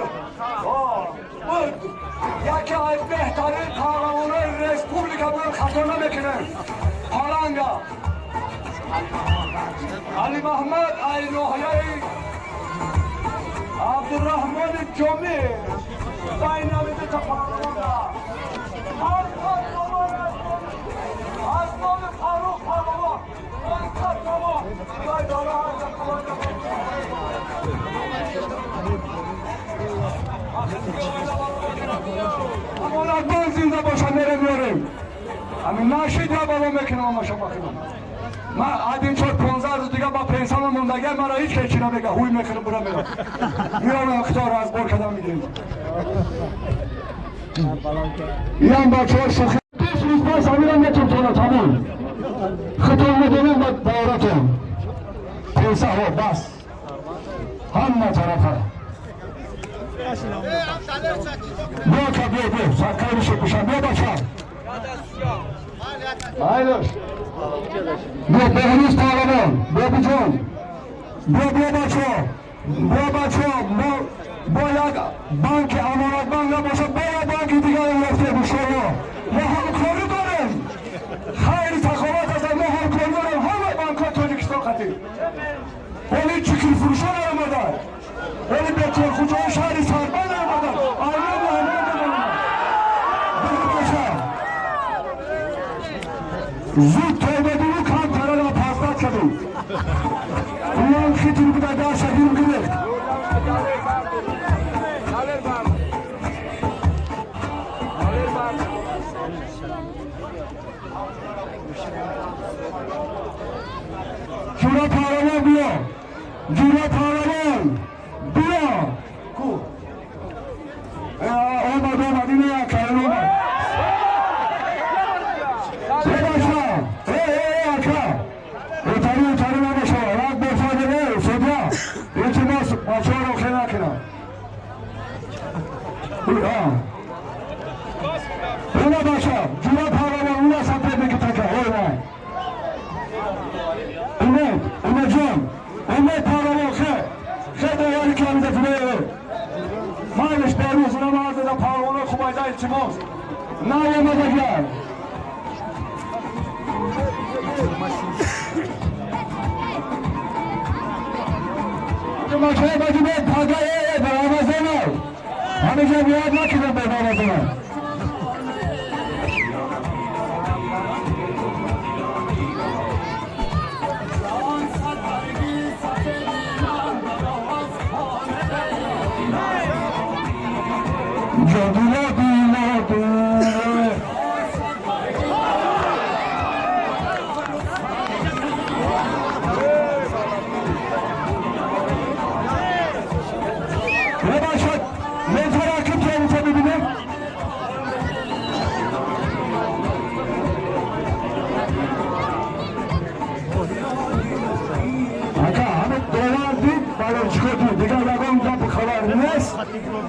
بود یکی از بهترین پهلوانای رسپوبلیکا بود خطا نمیکنه پالانگا علی محمد ای ناحیه عبدالرحمن جامی بین دو تا پهلوان از نام فاروق پهلوان 500 تومان خدای داره هر جا امانت زنده باشد میره میاریم. Ҳамин нашид я бало мекунам амаша бахидам. Ман один чор 15 рӯз дига ба пенсама мондагия мара ҳеҷ кас чи намега, ҳуй мехӯрам бура мерам. Меомам хитор разбор кардам мегирем. Иам бачаҳо шӯхи 20 рӯз пас ҳаминам метон тона тамом. Хитон медонам ба давратон. Пенсаҳо бас. Ҳама тарафа. Биё ка биё биё саркай мише пушам биё бача. Айлаш. Биё Беҳрӯз Паҳлавон, Бобиҷон. Биё биё бачаҳо. Биё бачаҳо, мо бо як банки Амонатбанк набошад, бо як банки дигар рафтем иншоалло. Мо ҳамкорӣ дорем. Хайри саховат аст, мо ҳамкорӣ дорем ҳама банкҳои Тоҷикистон қатӣ. Оли чикилфурӯшон омаданд. Оли бекорхӯҷаҳои шаҳри Сарбанд омаданд. Аймон омаданд. Бача. Зуд тавба дуру кам тарара паздат кардем. Кулон хитр буда даша гирм гирифт. Ҷура Паҳлавон биё. Ҷура Паҳлавон биё. Ку. Омад омад ина як карен омад. Бача. Э э ака. Утари утари набошад. Як бефаде не, судья. Илтимос бачаҳоро хе накунад. Уна бача, Ҷура Паҳлавон уна соперники така. Ой вай. Умед, Умедҷон, Умед Паҳлавон хе. Хе довари камида тунае. Майлиш Беҳрӯз уна мардада паҳлавонои хубайда илтимос. Наомадагар. Бачаҳо баҷубед пага э ба Рамазонов. Ҳамиҷа биёд накунем ба Рамазонов. Ҷодула дула дула. Бача, метараким то бибинем. Ака, ҳамин довар дид, барои чикор дид, дигар ягон гапу хабар нест.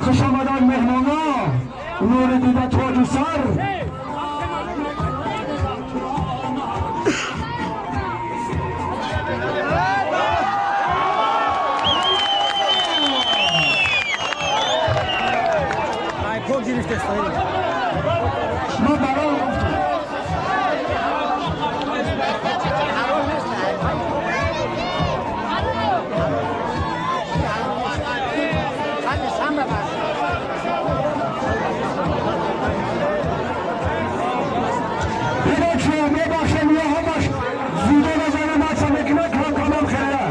Хуш омадан меҳмоно, нури дида тоҷу сар. Ман баром гуфтам. Бачаҳо мебахшем ё ҳамаш зудо назари макса мекунад, кам камам хеле.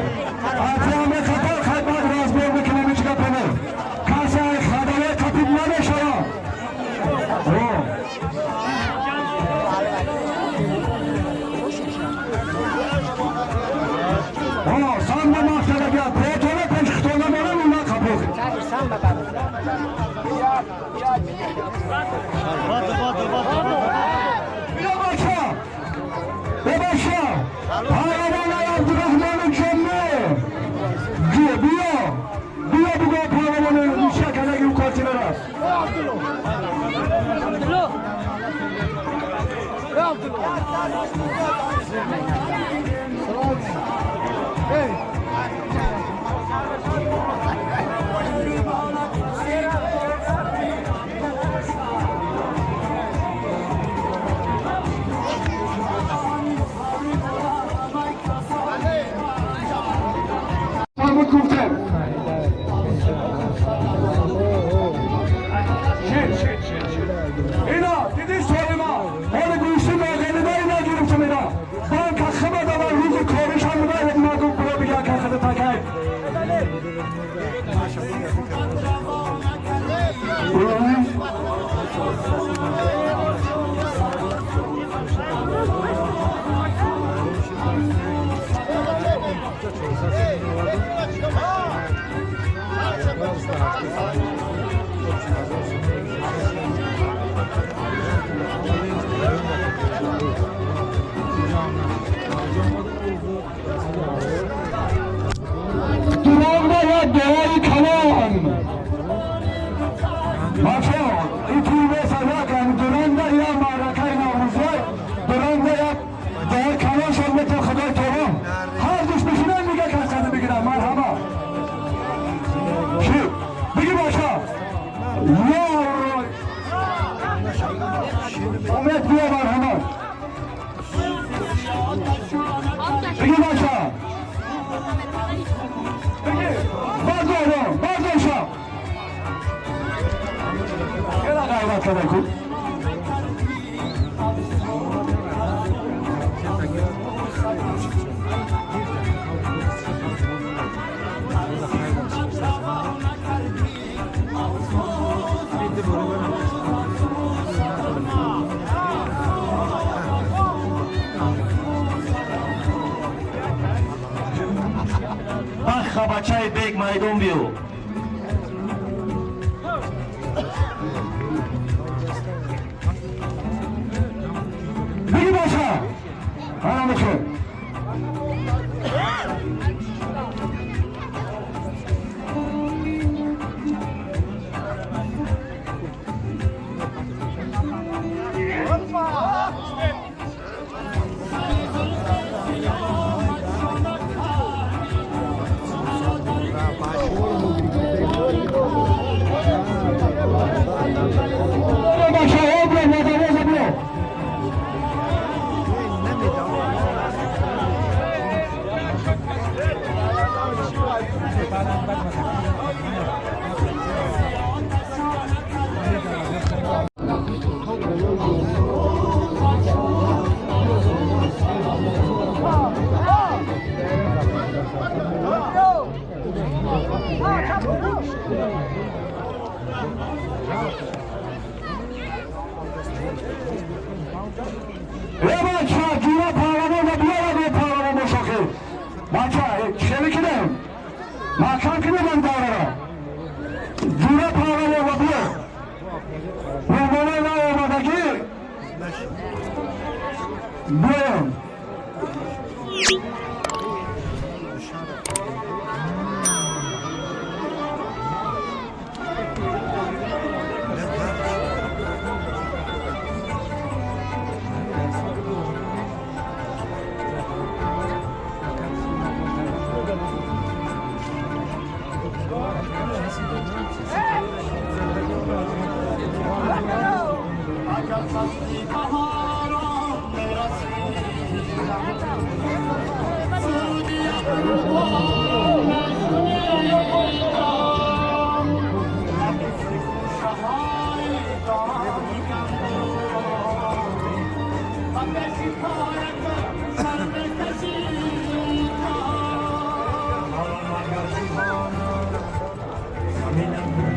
Атиаме хатар хай баъд разбор мекунем ҳеҷ гапе не. Касе хадаве қапид намешавад. О, самба мақсадага, протона пеш хитона монам уна қапох. Биё бача. Бача. Паҳлавони Абдурахмони Ҷомӣ. Биё, биё. Биё буго паҳлавони шакадаги ӯ кортина рафт. Фармуд гуфтем. Шит, шит, шит, шит. Ина, диди солима. Ҳоли гӯшти моғелида ина гирифтам ина. Банка хама давар рӯзи кориш ҳам буда, ма гуфт бура бига. карда ку. Баха бачаи бег майдон биё. Биги баша. Ана мехе. Бача, обро, мадавоза биё. Бача, ҷура паҳлавон ва биёрад паҳлавон бошохи. Бача, хеле кидем. Маҳкам кидем даврара. Ҷура паҳлавон ва биё. Меҳмонои ма омадагӣ. Биёем.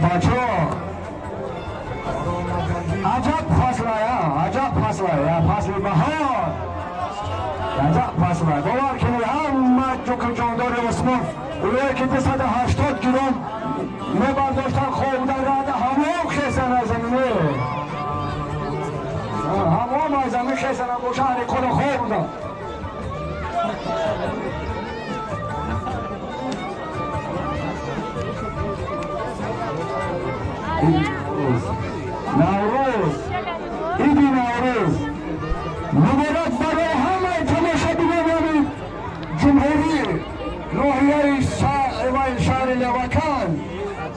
Бачо, аҷаб фаслая, аҷаб фаслая, фасли баҳор. Аҷаб фаслая. Бовар кунед, ҳама ҷукрҷондори Усмон, ӯе ки 280 гиром мебардоштан, хобдан рада, ҳамон хесан аз замине. Ҳамон аз замин хесана боша, ҳани кола хоб буданд. Наврӯз, иди Наврӯз муборак барои ҳамаи тамошобинони ҷумҳурӣ, ноҳияи шаҳри Левакан.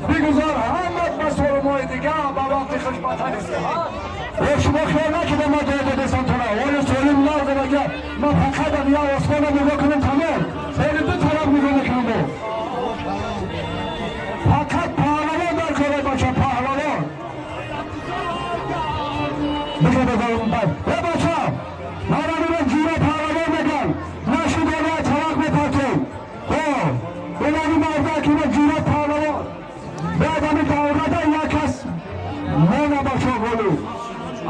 Бигузор ҳама ба солимои дигар ба вақти хушбатани сиҳат. Шумо хиёл накунед, ма дуо додесантона оё солим назарага. Ма фақат я осмона нигоҳ кунем, тамом. Ҳоли ду тараф нигоҳ мекунем. Бо фақат паҳлавон дар кора, бача, паҳлавон. Бигӯ бигӯ, э бача, мана бибин, ҷура паҳлавон меган. Нашудора талақ мепартем. Инами мардак, ина ҷура паҳлавон. Баъдами даврада як кас мона, бача, голу.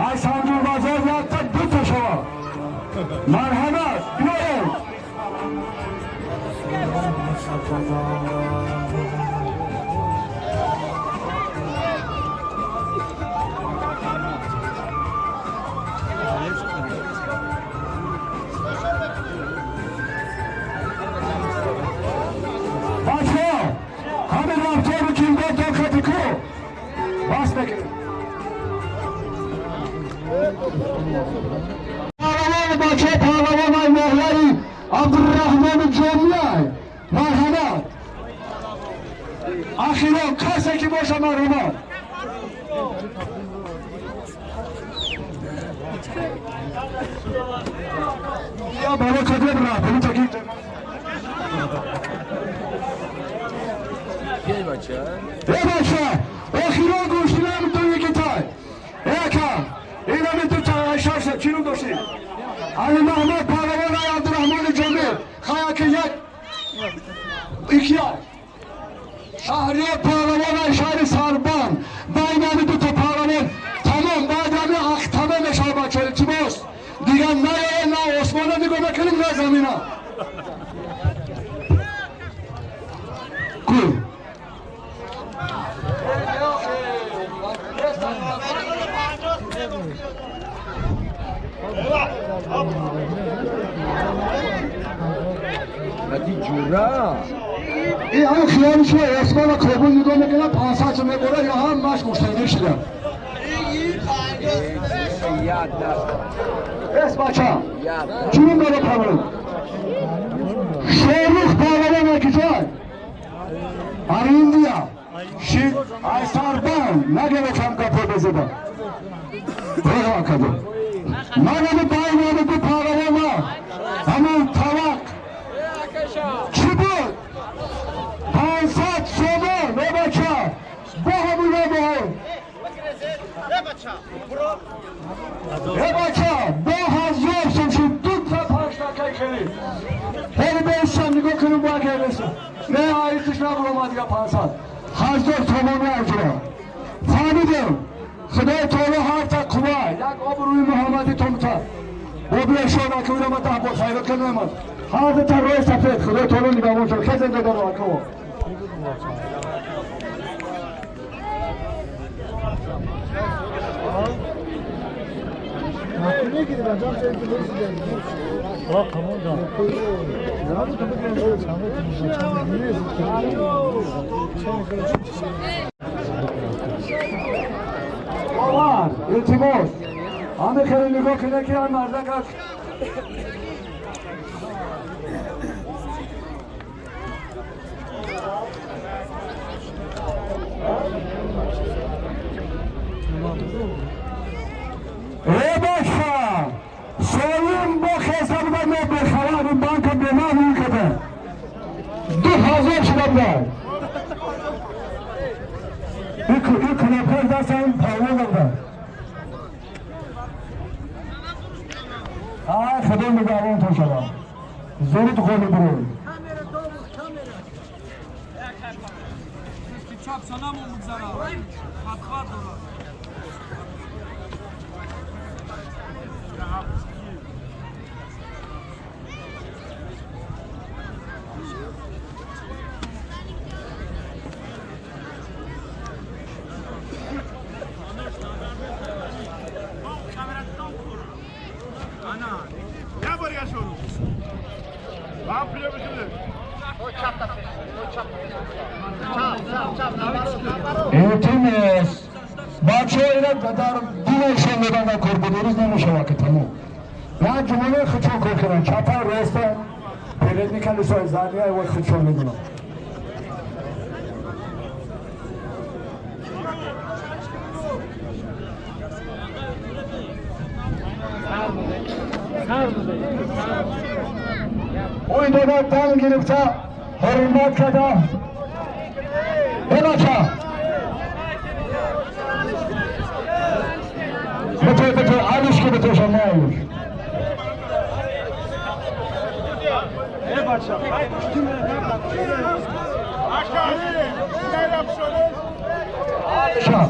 Ай Санҷурбазор якта дута шава. Марҳамат, биёед. Бача, ҳамин рафтору кирдор тоқати ку бас мекунем. Паҳлавон, бача, паҳлавон ай ноҳияи Абдурраҳмони Ҷомиай. Марҳамат. Ахиро касе ки боша, марҳамат. Я бало кадем раҳбарӣ таки. Эй бача. Э бача, охиро гӯштинам дуи китай. Э Али Маҳмад паҳлавон ай Абдураҳмони Ҷомӣ хаяки як икия Шаҳриёр паҳлавон ай шаҳри Сарбан байнами дута паҳлавон тамом баъдами ахтама мешавад бачаҳо илтимос дигар наёя на осмона нигоҳ мекунем на замина ку ин ҳам хиёли шумо осмона Кобул нигоҳ мекунад 500 сум мебора ё ҳам маш гуштагир шуда эс бача чунин дора паҳлавон Шорух паҳлавон акиҷой Ариндия шид ай Сарбан нагерекам гапо безеба реға кадо манами байнами ду паҳлавона ҳамон тавақ чӣ буд 500 сомон э бача бо ҳамун набоҳон э бача бо 1000 сом шуд дута панҷтакаи хелӣ ҳоли бесам нигоҳ кунем бо агересам не аисиш набуромад дига 500 1000 сомон аҷра фаҳмидем худои таоло ҳарта қувва як обрӯи муҳаммади томта обиашона ки ура ма 10 бор хайрот кардамад ҳарта рои сафед худои таоло нигаҳбон шуд хезен додаро акаво Бовар, илтимос. Ҳаме хеле нигоҳ кунед ки ҳам мардак аз э бача солим бо хеса буда мо бехабар ин банка беман ин када 2000 шуда буда ин кунапар дастам паҳлавон буда ай худо нигаҳбонтон шавад зуд ғолиб рӯй Илтимос бачаҳо ина дар дилашон медонанд кор будурӯз намешавад ки тамом як ҷумлаи худшон кор кунанд чапа роста передний колесо задний вой худшон медонанд ӯй дода дам гирифта ҳурмат карда э бача бито бито алиш ки битоша на алиш алиша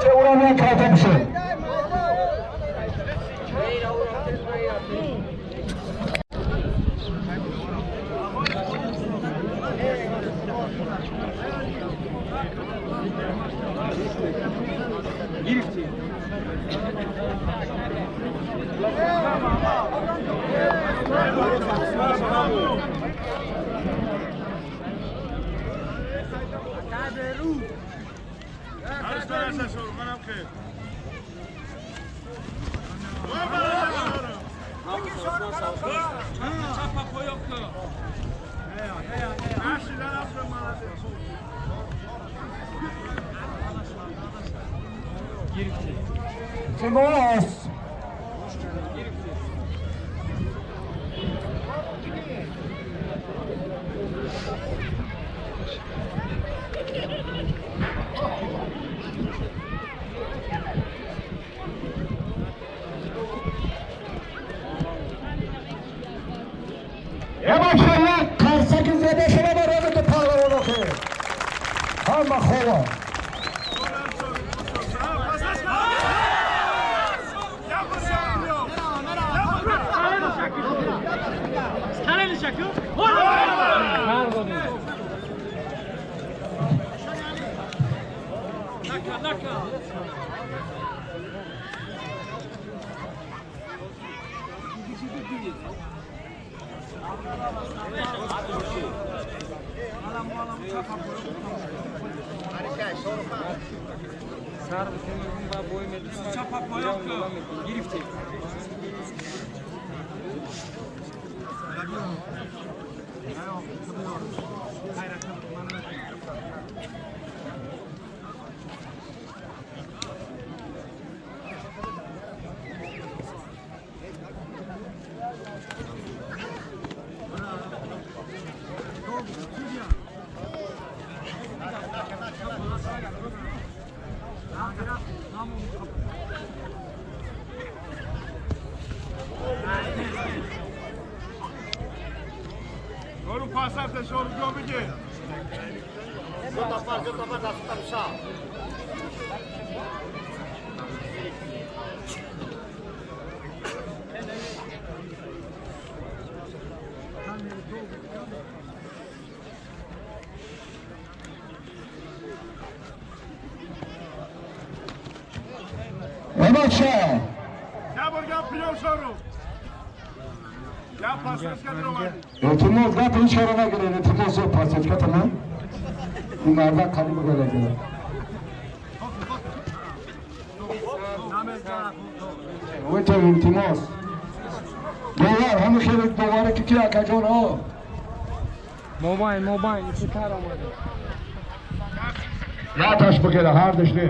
چه اورا یک کارت بشه Timos. Ҳама хова. Илтимос, гап ҳеҷ кара нагиред, илтимос, пасечкатана. Ин марда қариб гала. Вета илтимос. Довар, ҳама хеле доваре ки ки акаҷон ҳо. Мобайн, мобайн, ифтар омада. Яташ бигира, ҳар дишне.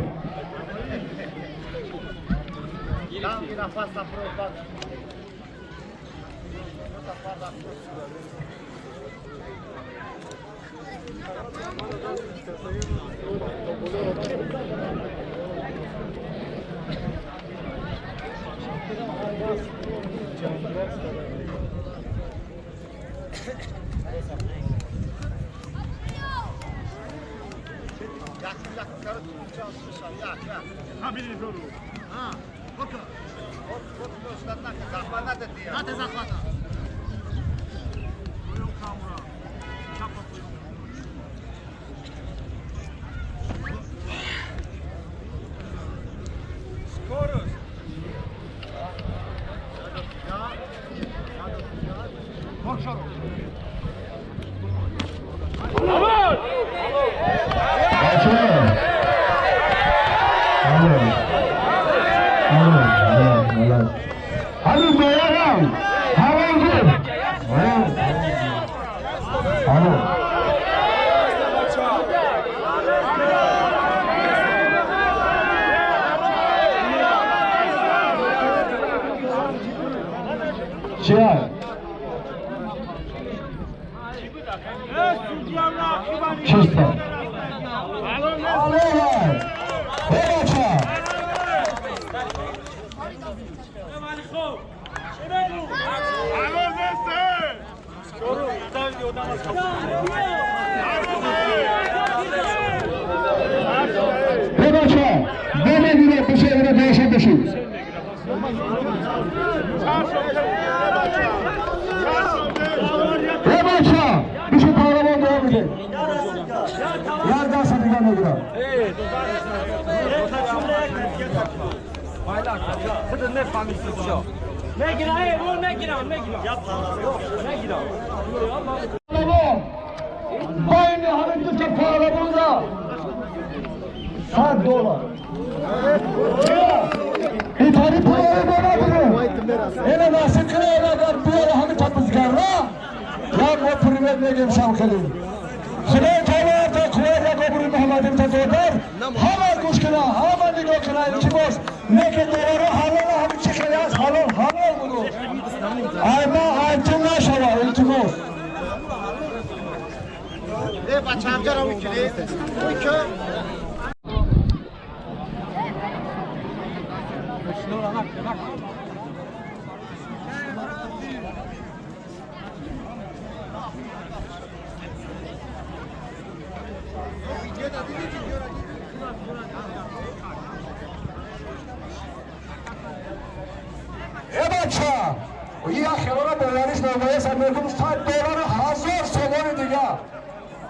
Я хелора бовариш намояса мегум $100 1000 сомони дига.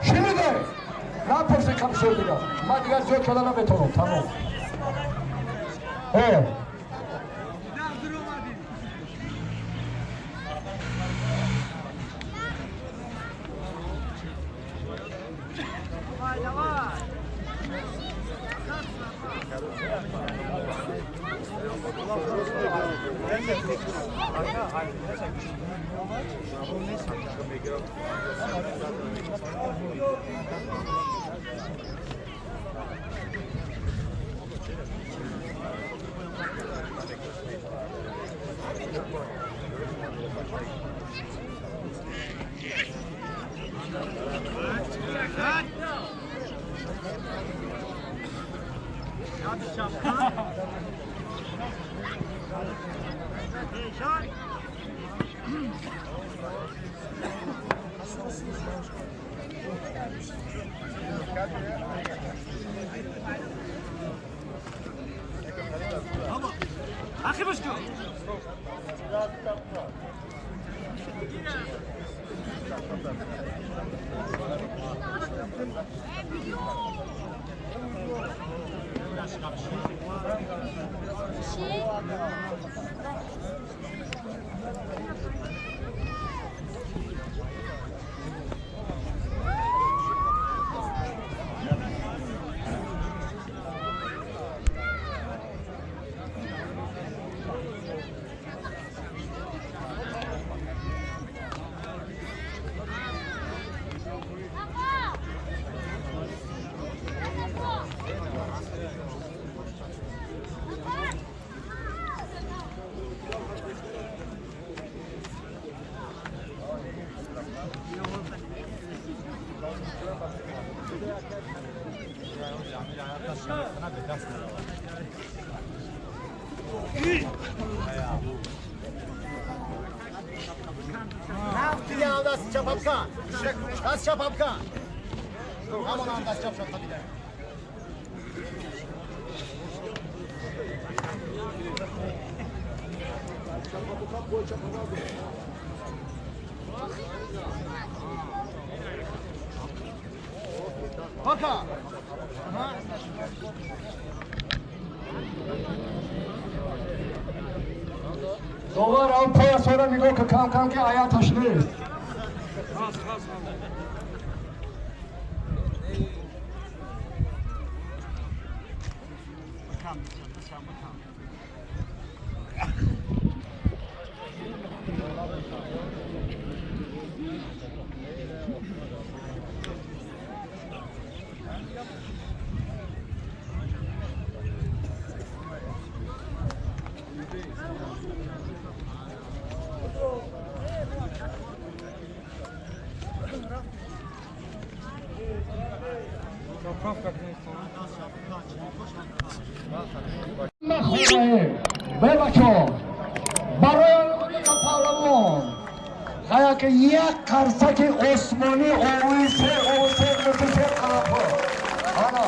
Шуниде? Напурси кам шуд дига. Ман дигар зиёд карда наметавонам. Тамом. Довар он поясора нигоҳ ки кам-кам ки аяташ нест. Як қарсаки осмонӣ овои се овои се қалапо. Ана.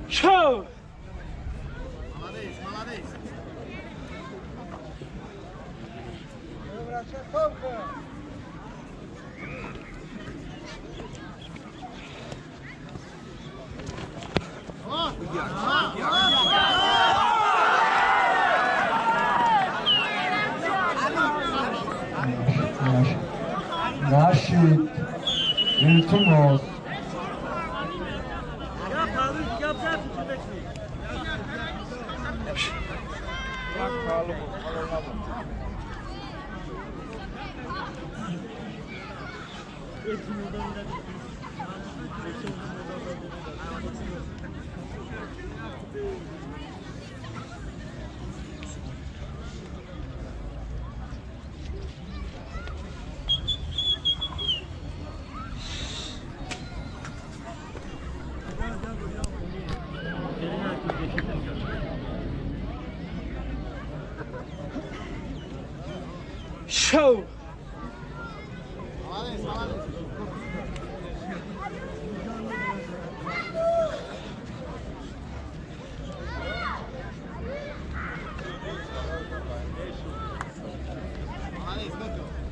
Show! Молодец, молодец. Нашид, илтимос. Show! Молодец, молодец. Молодец, готов.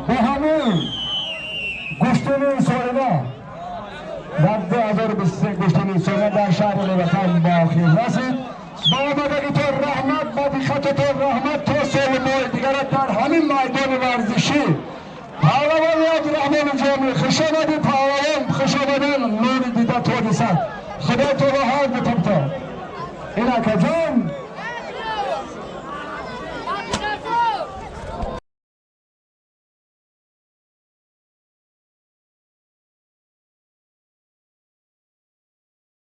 Ба ҳамин гӯштини солина дар 2023 гӯштини солина дар шаҳри Леватан ба охир расид. Ба омадагитон раҳмат, ба диққататон раҳмат. То соли моҳи дигара дар ҳамин майдони варзишӣ. Паҳлавон Абдураҳмони Ҷомӣ, хуш омадӣ, паҳлавон, хуш омадин, нури дида то дисад. Худо туро ҳар бутабта. Ин акаҷон.